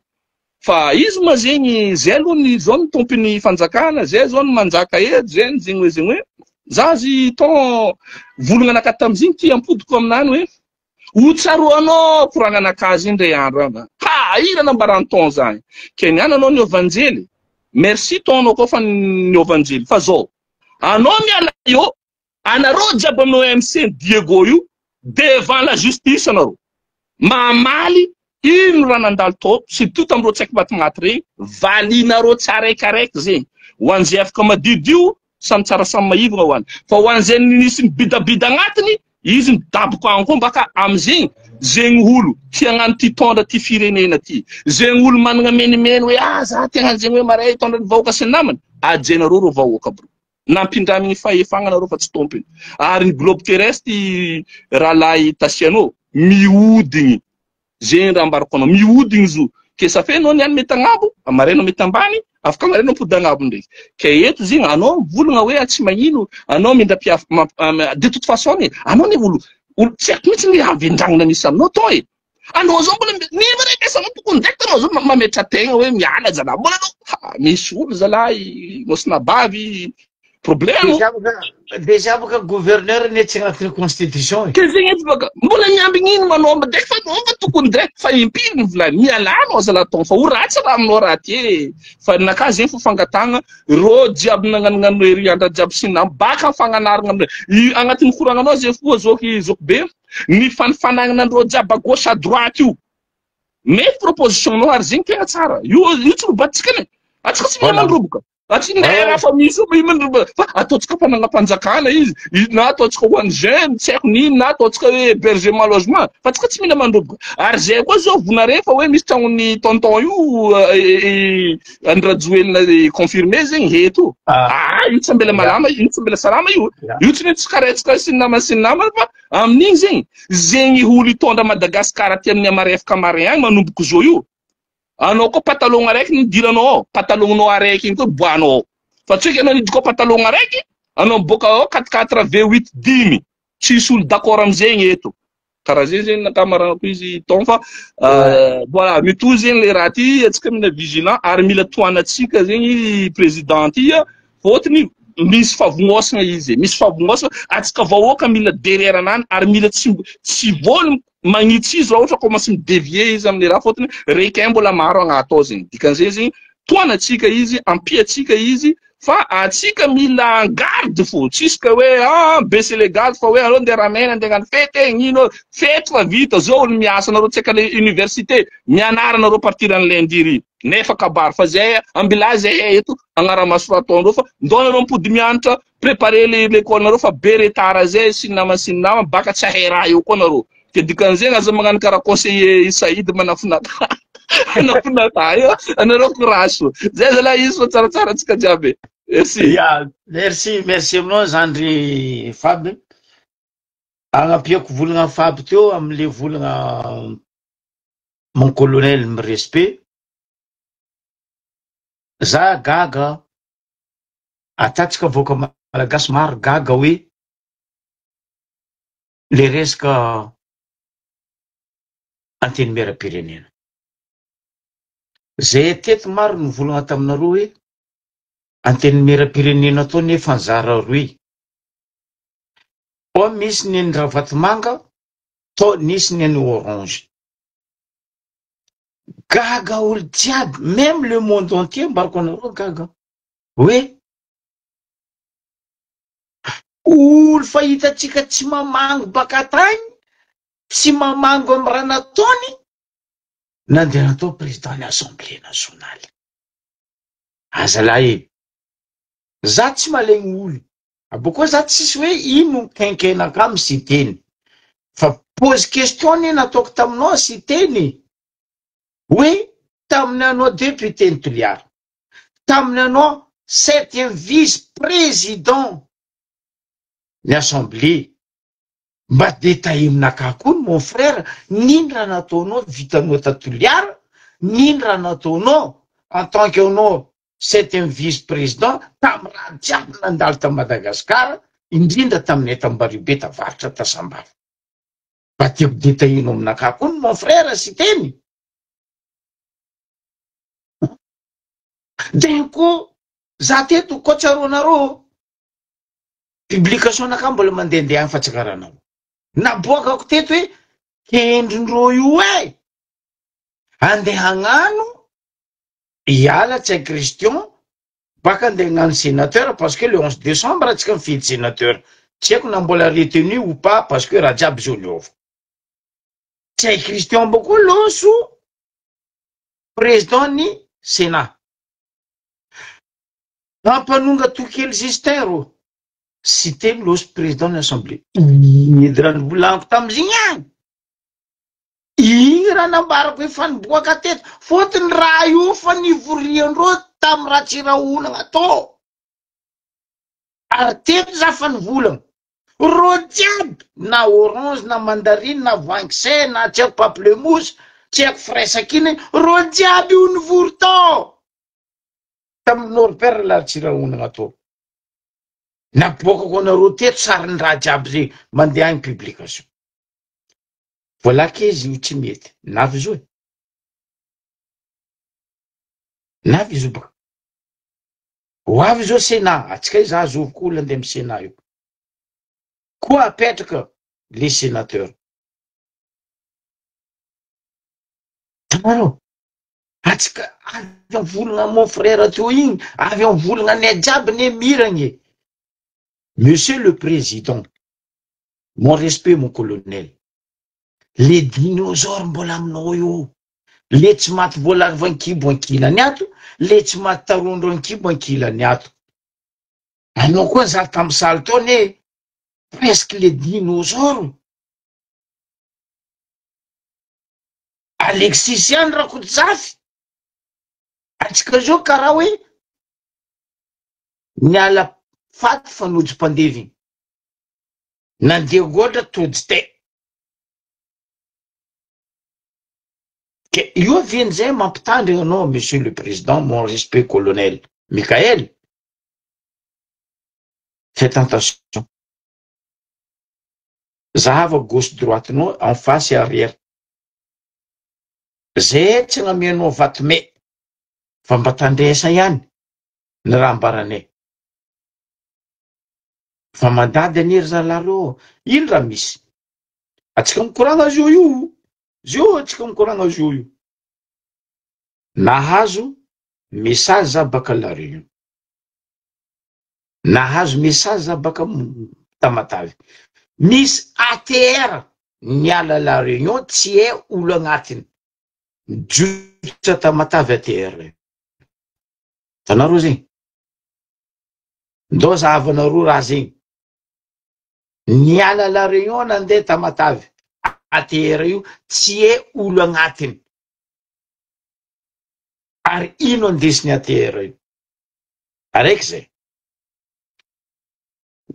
Speaker 2: Fa izy ma zegny, zay aloha ny zao ny tompon'ny fanjakana, zay zao ny manjaka eto, zay ny zegny hoe zegny hoe. Za zy ton volagna anakahy tamizigny ty ampodiko aminany hoe ho tsaroanao koragna anakahy zegny ndray andro agny. Ha! Ira nambaran'ny ton zany. Ke niany anao niova anjely. Merci ton anao koa fa niova anjely. Fa zao, anao miala eo, Anareo jiaby amin'ny OMC ny Diego io devant la justice anareo. Mamaly ino raha nandalo tao surtout tamin'ireo tsy haiko matimaty regny valinareo tsaraikaraiky zegny. Ho an'izay afaka madiodio samy tsara samy maivagna ho any. Fa ho an'izay nisy nibidabida agnatiny izy midaboka agny koa mbaka amizegny zegny olo tia hagnano ty tondra ty firenena ty. Zegny olo managna menimeny hoe ah za te hagnano zegny hoe maray hitondra ny vahoaka sy ny namany. Ajenareo reo vahoaka bro. Nampindramigny fahefagna nareo fa tsy tompony. Ary ny globe terrestre rahalahy Tasiano, mihodigny. Zegny raha ambarako anao, mihodigny izy io. Ke ça fait anao niany mety agnabo, amaray anao mety ambany, afaka amaray anao mipody agnabo ndraiky. Ke eto zegny anao mivolagna hoe tsy magnino, anao mindra piaf, de toute façon anie, anao anie olo, olo tsy haiko mihitsy ny havendragnana misy aminao tô e. Anao zao mbola ny mirenesanao tokony direct anao zao mametra-tegna hoe miala zalahy. Mbola anao ha misy olo zalahy Nosy-Nabavy problème.
Speaker 1: Déjà boka déjà boka gouverneur ne tsy agnatin'ny constitution e.
Speaker 2: Ke zegny eto baka mbola miambigny ino manao direct fa anao fa tokony direct fa impiry ny volany mialà anao zalahy ton fa ho ratsy raha aminao raha ty e. Fa ninakahy zegny fo fangatahagna rô jiaby nagnanognano ery andra jiaby sy ny namany baka fagnanaragna aminy i agnatin'ny koragnanao zegny fo zoky zoky be ny fanifanagnana andreo jiaby à gauche à droite io mety proposition nao ary zegny tegna tsara io io tsy robatsika ane atsika tsy mila mandroboka atsy ndray raha fa misy io mandroboka fa ataontsika mpanangam-panjakana izy na ataontsika ho an'ny jeune tsy haiko n'ino na ataontsika hoe hébergement logement fa atsika tsy mila mandroboka ary zay koa zao vonare fa hoe misy tragnon'ny tonton io Andry Rajoelina confirmé zegny heto ah io tsy ambela malama io tsy ambela salama io io tsy tsy karetsaka sy ny namany sy ny namany fa amin'igny zegny zegny olo hitondra Madagascar aty amin'ny amarefaka marin agny manomboko zo io anao koa patalogna araiky nidiranao ao patalognanao araiky igny koa boahanao ao fa tsy hoe anao niditra koa patalogna araiky anao miboaka ao quatre quatre V8 dimy tsisy olo d'accord amizegny eto karaha zegny zegny nakamarako izy ton fa voilà mitohy zegny le raha ty atsika mila vigilant ary mila tohanatsika zegny président ty fôtony misy favognosana izy misy favognosana atsika vahoaka mila derrière anany ary mila tsy tsy voly magnitsy izy raha ohatra commence mi-dévier izy amin'ny raha fôtony requin mbola maro agnato ao zegny dikan'izay zegny tohanatsika izy ampiatsika izy fa atsika mila en garde fo tsisy ka hoe ah baisser les gardes fa hoe aleo ndeha ramena andeha hagnano fety e gnino fety fa vita zao olo miasa anareo tsy haiko université mianara anareo partir ny lundi ry nefa kabary fa zay ambilà zay eto agnaramaso raha ataondreo fa ndao nareo mipody mianatra préparer le l'école nareo fa be retard zay sy ny nama sy ny nama baka tsy ahay raha eo koa nareo ke dikan'izay aza magnano karaha conseiller Saïd manafinata manafinata io anareo courage zay zalahy izy fa tsaratsara antsika jiaby merci
Speaker 1: Ya, merci, merci aminao zandry Fab. Agnapiako volagna Fab teo am'le volagna mon colonel mi respect. Za gaga atatsika vahoaka malagasy maro gaga hoe le resaka antenimieram-pirenena. Zay teto maro nivolagna taminareo hoe antenimieram-pirenena atao nefa nizara roe. Ao misy ny an'i Ravatomanga, tao nisy ny an'i Orange. Gaga olo jiaby, même le monde entier ambarako anareo gaga hoe olo fahitatsika tsy mamango baka tagny, tsy mamango amy raha nataony, nandeha natao président ny assemblée nationale. Azalahy e, za tsy malegny olo, abôkeo za tsisy hoe ino kenkenaka amy Siteny, fa pose question anie nataoko taminao Siteny, hoe tamin'ny anao député ny Toliara, tamin'ny anao septième vice président ny assemblée, mba détaillé aminakahy koa mon frère, n'ino raha nataonao vitanao ta Toliara, n'ino raha nataonao en tant que anao septième vice président tamy raha jiaby nandalo ta Madagasikara, indrindra taminay t'Ambaribe tavaratra ta Sambava. Mba tiako détaillenao aminakahy koa mon frère Siteny. De koa za teto koa tsaroanareo publication anakahy mbola mandehandeha any fa tsy karahanao. Naboakako teto hoe kendrindreo io e, andeha hagnano hiala tsy hay Christian baka andeha hagnano sénateur parce que le 11 décembre atsika mifidy sénateur. Tsy haiko na mbola retenu ou pas parce que raha jiaby zao niova. Tsy hay Christian bako loso président ny Sénat. Ampanonga tokely Justin ro. Siteny loso président ny assemblée. Iny edy raha nivolaniko tamizigny agny. Igny raha nambarako hoe fa niboaka teto. Fôtony raha io fa nivoriandreo tamy Ratsirahonagna tao. Ary teto za fa nivolagna. Rô jiaby na orange na mandarine na voangy na tsy haiko pamplemousse tsy haiko firaisankina rô jiaby io nivory tao tamin'ny Norbert Ratsirahonagna tao. Naboakako anareo teto sarin'ny raha jiaby zay mandeha agny publication. Voalaka izy io tsy mety. Navy izy io e. Navy izy io baka. Ho avy izao Sénat, atsika iza azovy koa olona andeha amin'ny Sénat io. Koa apetraka les sénateurs. Hitanareo? Atsika avy amin'ny volagna mon frère teo igny, avy amin'ny volagna anay jiaby ne miragna e. Monsieur le président, mon respect mon colonel, le dinosaure mbola aminao io, le tsy maty voalavo an-kibo ankilany ato, le tsy maty tarondro an-kibo ankilany ato. Anao koa za tamy salle tao ne presque le dinosaure. Alexis ihany Rakotozafy, antsika zao karaha hoe niala faty fa nody mpandevigny, nandeha goatra tody te. Ke io avian'izay mampitandrina anao monsieur le président, mon respect colonel Mickaël, faites attention. Zahava gauche droite nao en face et arrière. Zay tsy namianao vatome fa mba tandresa ihany ny raha ambaranay. Fa mandady anie ry zalahy reo, ino raha misy? Atsika mikoragna zio io, zio atsika mikoragna zio io. Nahazo message za baka la Réunion. Nahazo message za baka Tamatave. Misy ATR niala la Réunion tsy hay olo agnatiny. Mijotsa Tamatave ATR io. Hitanareo zegny? Ndao zahavanareo raha zegny. Niala la Réunion nandeha Tamatave. ATR io tsy hay olo agnatiny. Ary ino andesiny ATR io? Araiky zay.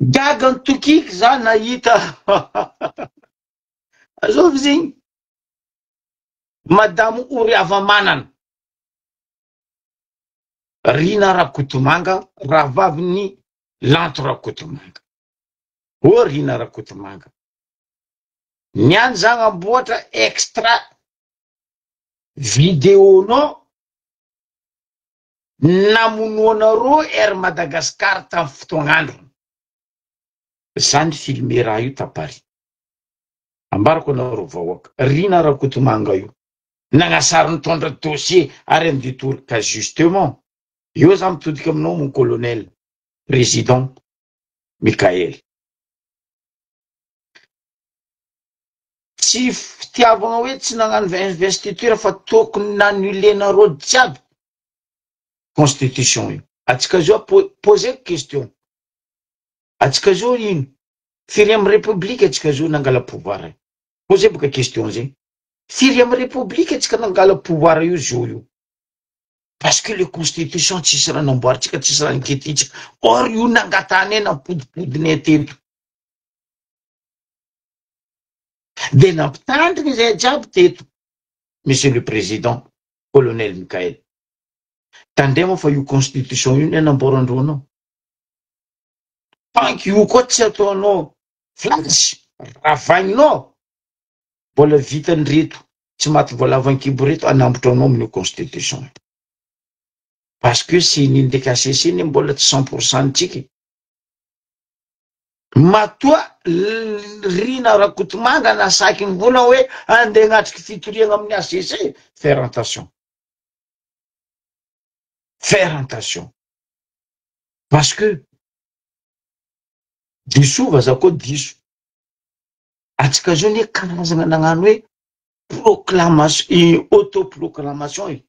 Speaker 1: Gaga ny tokiky za nahita azovy zegny madamo Ory Havamanana Rina Rakotomanga rahavavin'ny Lanto Rakotomanga. Ô Rina Rakotomanga. Niany za agnamboatra extra vidéo-nao namonoanareo Air Madagascar tam fotoagn'androny. Za ni filmer raha io ta Paris. Ambarako anareo vahoaka, Rina Rakotomanga io nagnasary nitondra dossier ary andeha tory ka justement eo za mitodika aminao mon colonel président Mickaël. Tsy fitiavagna hoe tsy nagnano investiture fa tokony n'annuler-nareo jiaby constitution io. Atsika zao poser question. Atsika zao ino? Firy amy république atsika zao nangala pouvoir io? Poser boka question zegny. Firy amy république atsika nangala pouvoir io zao io? Parce que le constitution tsisy raha namboaritsika, tsisy raha niketitsika. Or io nangatanay nampodipodinay teto. De nampitandriny izay jiaby teto, Monsieur le Président, Colonel Mickaël. Tandremo fa io constitution io ne namboarandreo anao. Tant que io koa tsy ataonao flash, ravaininao, mbola vitan'ireto tsy maty voalavo an-kibo reto hanambotra anao amin'io constitution io. Parce que CENI ndraiky HCC ne mbola tsy 100% ntsika. Matoa Rina Rakotomanga nasaky nivola hoe andeha hagnatriky fitoriagna amin'ny HCC, faire attention. Faire attention. Parce que diso vazaha koa diso. Atsika zao ne karazagna nagnano hoe proclamation, auto-proclamation e.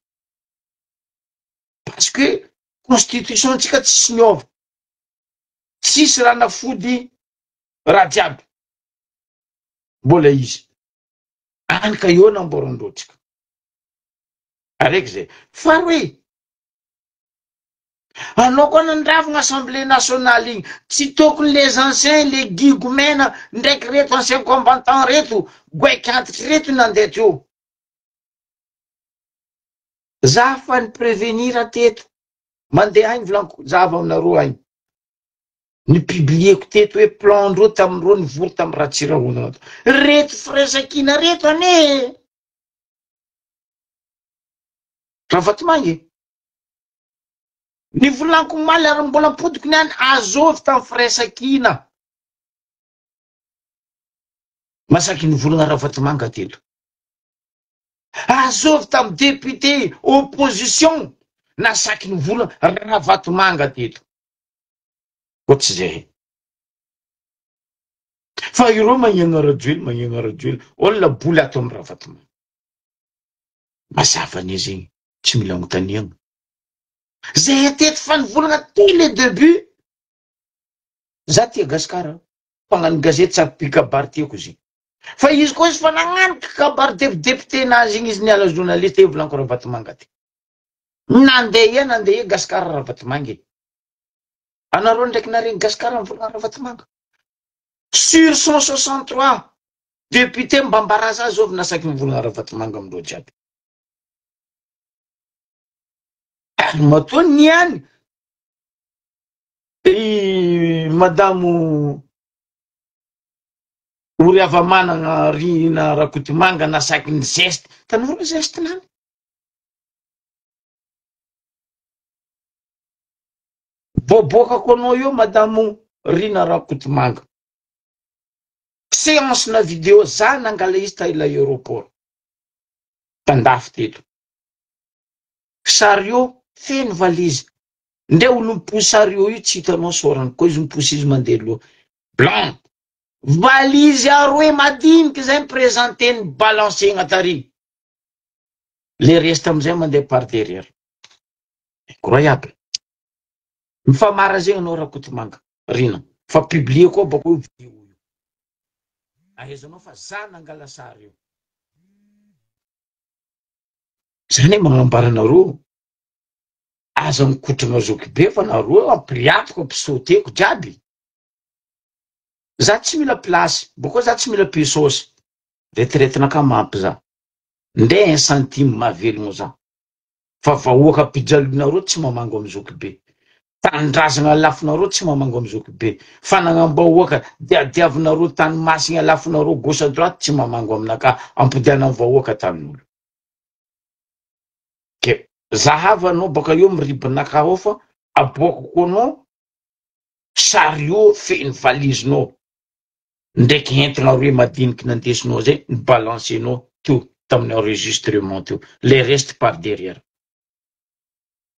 Speaker 1: Parce que constitution ntsika tsisy niova. Tsisy raha nafody raha jiaby. Mbola izy. Any ka eo namboarandrotsika. Araiky zay. Faharoe, anao koa nandravogna assemblée nationale igny, tsy tokony les anciens, les gigomena ndraiky reto anciens combattants reto, goaiky antitry reto nandeha teo. Za fa ni-prévenir teto. Mandeha agny volaniko, zava aminareo agny. Ny publieko teto hoe plan ndreo tamin'ireo nivory tamin'i Ratsirahonana tao. Reto firaisankina reto anie e! Ravatomanga e! Ny volaniko omaly ary mbola ampodiko ny any azovy tamin'ny firaisankina. Masaky nivolagna Ravatomanga teto. Azovy tamin'ny député opposition nasaky nivolagna Ravatomanga teto. Koa tsy zay. Fa ireo magnegna Rajoely, magnegna Rajoely. Olona boly ato amin'ny Ravatomanga. Mazava anie zegny, tsy mila agnontaniagna. Zay teto fa nivolagna dès le début. Za tia Gasikara, mpagnano gazety sady mpikabary tiako izy. Fa izy koa izy fa nagnano kabary député nazy igny izy niala journaliste volaniko Ravatomanga ty. Nandeha ia nandeha ia Gasikara Ravatomanga e. Anareo ndraiky naregny Gasikara mivolagna Ravatomanga. Sur 163 député mba ambaraza zovy nasaky mivolagna Ravatomanga amindreo jiaby. Ary matoa niany i madamo Oriavamanagna Rina Rakotomanga nasaky ny zeste, tanora zeste nany. Voaboakako anao eo madamo Rina Rakotomanga. Séance na vidéo za nangala izy ta ilay aéroport. Tandafy teto. Chariot feno valise. Ndre olo miposy chariot io tsy hitanao sorany koa izy miposy izy mandeha aloha. Blanc. Valise aroe madiniky zay mi-presenter ny balancegna tary. Le reste amizay mandeha par derrière. Incroyable. Mifamara zegny anao Rakotomanga Rina fa publier koa bako io video io. Ahaizanao fa za nangala sary io. Zany hoe magnambara anareo aza mikotrana zoky be fa nareo ampiriatiko ampisoteko jiaby. Za tsy mila place, boko za tsy mila pesos. Retraite-naka mampy za. Ndre un centime mahavelogno za. Fa vahoaka ampijalinareo tsy mamango am zoky be. Tanindrazagna alafonareo tsy mamango am zoky be. Fanagnam-bahoaka diadiavinareo tany masigny alafonareo gauche à droite tsy mamango aminakahy ampodianam vahoaka tanin'olo. Ke zahava anao baka eo miribinakahy ao fa aboakako anao chariot feno valizinao ndraiky entagna roe madiniky nandesinao zay ni balancenao teo tamin'ny enregistrement teo le reste par derrière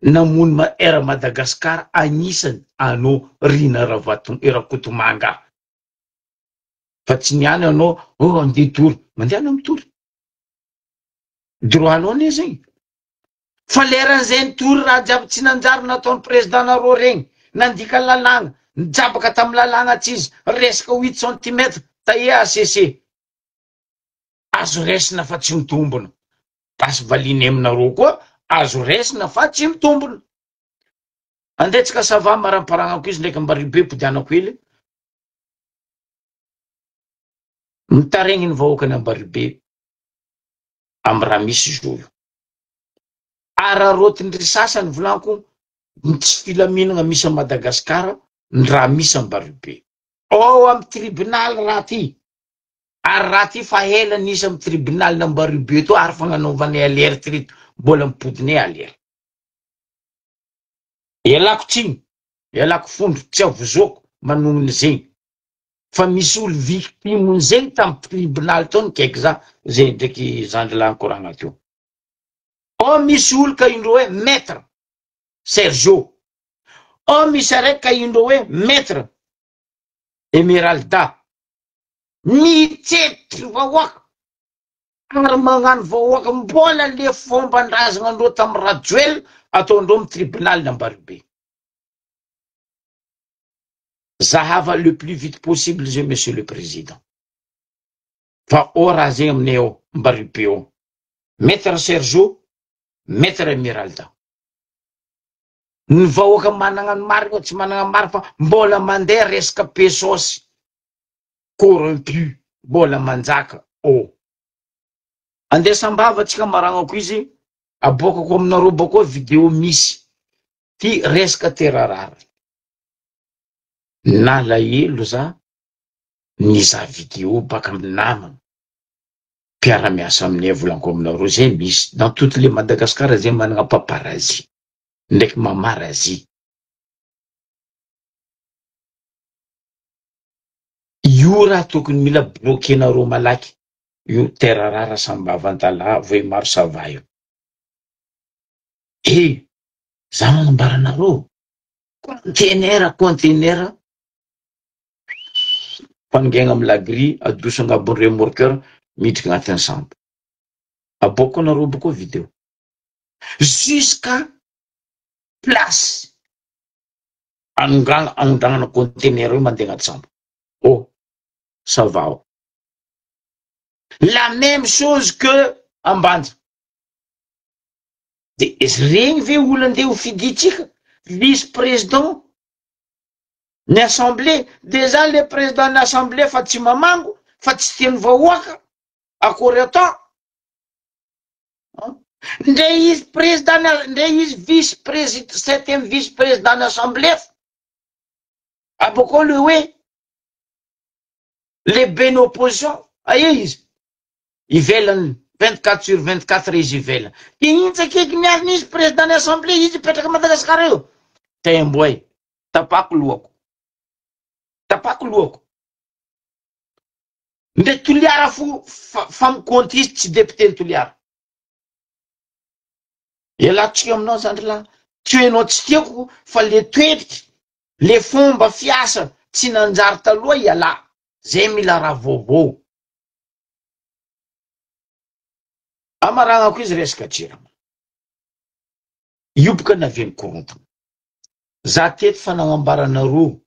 Speaker 1: namono ma Air Madagascar agnisany anao Rina Ravato Rakotomanga fa tsy niany anao oh andeha hitory mandehana mitory droit anao anie zegny Fa leran'izay nitory raha jiaby tsy nanjary nataon'ny président nareo regny, nandika lalàgna, nijabaka tamin'ny lalàgna tsy izy, resaka huit centimètres taille HCC. Azo raisina fa tsy mitombona. Basy valiana aminareo koa azo raisina fa tsy mitombona. Andeha tsika ça va maramparagnako izy ndraiky Ambaribe podianako hely. Mitaregny ny vahoakan'i Ambaribe amy raha misy zo io. Araraotin-dry sasany volaniko ny tsy filaminagna misy a Madagascar ny raha misy Ambaribe. Ao amy tribunal raha ty, ary raha ty fa ela nisy amy tribunal n'Ambaribe to ary fagnanaovanay alerte reto mbola mipodinay alerte. Ialako tsiny, ialako fondro, tsy avozoako manognona zegny fa misy olo victime zegny tamy tribunal tao nikaiky za zay ndraiky zandry lahy nikoragna teo. Ao misy olo ka indreo hoe maître Sergio, ao misy araiky ka indreo hoe maître Emeralda, mitsetry vahoaka ary magnano vahoaka mbola le fomban-drazagna ndreo tamy Rajoel ataondreo amy tribunal Ambaribe. Zahava le plus vite possible zay monsieur le président fa ao raha zegny aminay ao Ambaribe ao. Maître Sergio, Maître Emeralda. Ny vahoaka managna ny marina tsy managna marina fa mbola mandeha resaka pesos corrompu mbola manjaka ao. Andeha sambava tsika maragnako izy aboakako aminareo bakao video misy ty resaka terre rare. Nalahelo za nizaha video baka amy namana mpiara-miasa aminay volaniko aminareo zay misy dans toutes les Madagascar zay manana paparazzi ndraiky mamarazi. Io raha tokony mila bloquer-nareo malaky io terre rare Sambava Antalaha Vohemaro Sava io. Eh! Za manambara anareo conteneur conteneur fangaigna amy la grille adoso agnabon'ny remorqueur midriky agnatin'ny sambo. Aboako anareo boko video. Jusqu'à place anondragna anondragnana conteneur io mandeha agnaty sambo. Oh! Ça va oh. La même chose que Ambanja. De regny ve olo andeha ho fiditsika vice président ny assemblée déjà le président ny assemblée fa tsy mamango fa tsy tiany vahoaka akory atao ndre izy président ndre izy vice président septième vice président ny assemblée abakao le hoe lehibe ny opposition aia izy ivelany 24 sur 24 izy ivelany de intsy miarina izy président ny assemblée izy ipetraka Madagasikara io temboay tapako lohako tapako lohako ndre Toliara fo fa mikonty izy tsy député ny Toliara ialatsika aminao zandry lahy tsy hoe anao tsy tiako fa le toetry le fomba fiasa tsy nanjary taloha iala zay mila raha vaovao amaragnako izy resaka jirama io boka naviany korontana za teto fa nagnambaranareo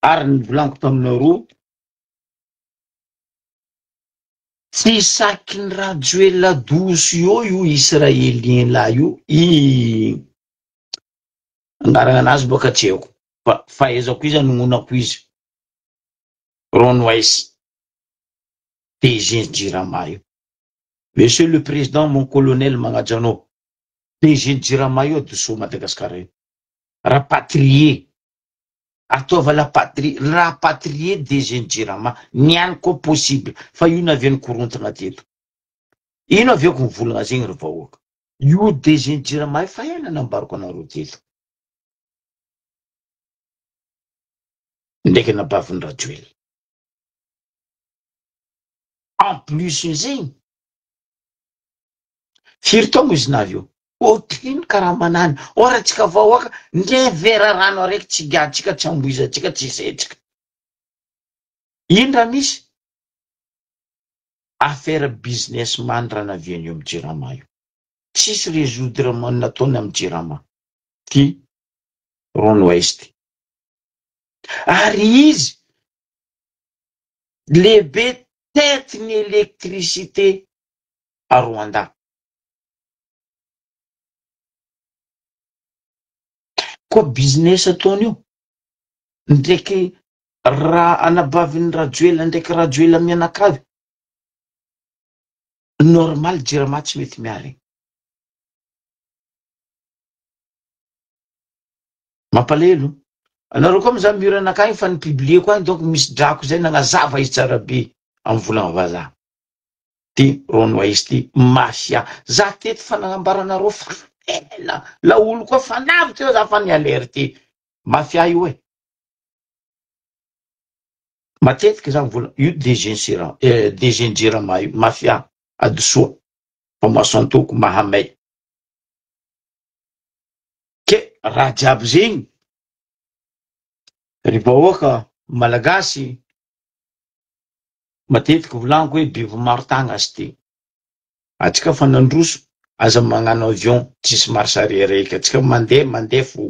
Speaker 1: ary nivolaniko taminareo tsy saky ny Rajoelina doso eo io israélien lahy io i anarana anazy boka tsy haiko fa fahaizako izy anononako izy Ron Weiss DG Jirama io monsieur le président mon colonel magnaja anao DG Jirama io adoso Madagasikara io rapatrier ataova la patrie rapatrier DG Jirama niany koa possible fa io naviany korontana teto ino aviako mivolagna zegny ry vahoaka io DG Jirama io fa ela nambarako anareo teto ndraiky nabaviny Rajoelina en plus zegny firy taogno izy navy io otrino karaha manany ora atsika vahoaka ndre vera rano araiky tsy gatsika tsy amboizatsika tsy setsika ino raha misy affaire businessman raha naviany io amy Jirama io tsisy résoudre nataony amy Jirama ty Ron Weiss ty ary izy lehibe tête ny électricité à Rwanda koa business ataony io ndraiky raha anabaviny Rajoela ndraiky Rajoela mianakavy normal Jirama tsy mety miala igny mampalahelo anareo koa mizaha mur anakah igny fa nipublieko agny donc misy drako zay nagnazava izy tsara be amy volagna vazaha ty Ron Weiss ty mafia za teto fa nagnambaranareo fa ela la olo koa fa navy teo za fa nialerte mafia io e matetiky za mivola io DG Sira eh, DG Jirama io mafia adosoa fa masoantoko mahamay ke raha jiaby zegny ry vahoaka malagasy matetiky volaniko hoe biby maro tagna azy ty atsika fa nandroso aza magnano avion tsisy marche arrière eky atsika mandeha mandeha fo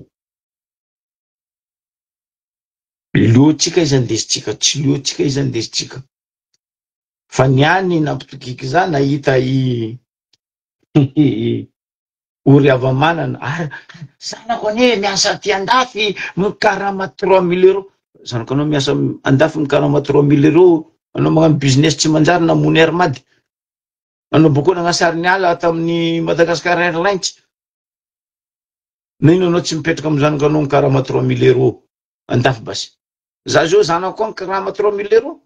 Speaker 1: leotsika izy andesitsika tsy leotsika izy andesitsika fa niany nampitokiky za nahita i ory ava-manana ary zanako anie miasa aty andafy mikarama 3000 euros zanako anao miasa andafy mikarama 3000 euros anao magnano business tsy manjary namony Air Mad anao boko nagnasary niala tamin'ny Madagascar Airlines na ino anao tsy mipetraka amy zanako anao mikarama 3000 euros andafy basy. Za zao zanako any karama 3000 euros.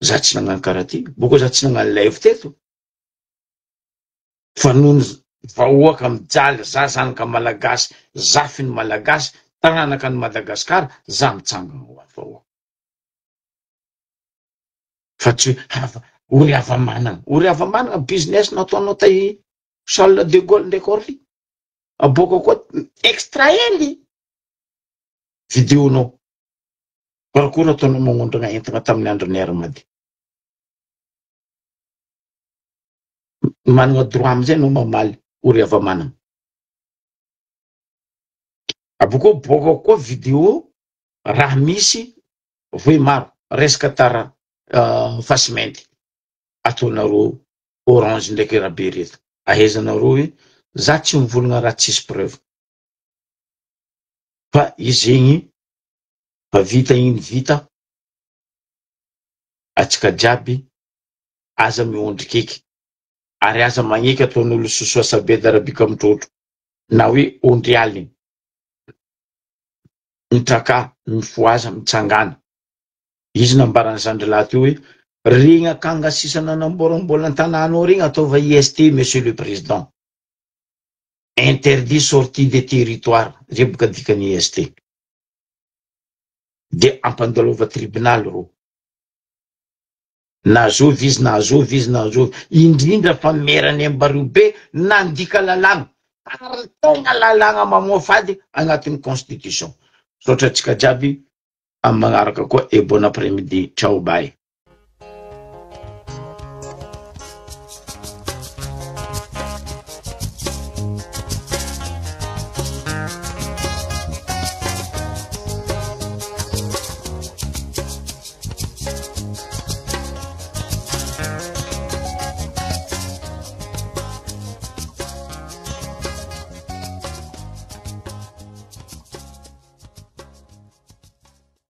Speaker 1: Za tsy nagnano karaha ty, bôka za tsy nagnano live teto. Fa noho ny vahoaka mijaly, za zanaka malagasy, zafin'ny malagasy, taranaka an'i Madagasikara, za mitsangana ho an'ny vahoaka. Fa tsy hoe hava, ory hava-manana. Ory hava-manana, business nataonao tay Charles de Gaulle ndraiky Orly. Aboaka koa extra hely video-nao. Karakory ataonao magnondrana entana tamin'ny andron'ny Air Mad. Manana droit amizay anao mamaly ory hava-manana. Abokeo boaka koa video raha misy voe maro resaka tara fasimainty ataonareo orange ndraiky rabe reto ahaizanareo hoe za tsy mivolagna raha tsisy preuve fa izegny fa vita igny vita atsika jiaby aza miondriky eky ary aza magneky ataon'olo sosoa sabeda rabika mitrotro na hoe ondry aligny mitraka mifohaza mitsangana izy nambaran'ny zandrilahy teo hoe regny akanga sisa nanamboarambola an-tanànao regny ataova IST monsieur le président interdit sortie de territoire zay boka dikany IST de ampandalova tribunal ro na zovy izy na zovy izy na zovy indrindra fa merany ambario be nandika lalàna ary tegna lalàna mamoafady agnatin'ny constitution saotra atsika jiaby amin'ny magnaraka koa et bon après midi ciao bye.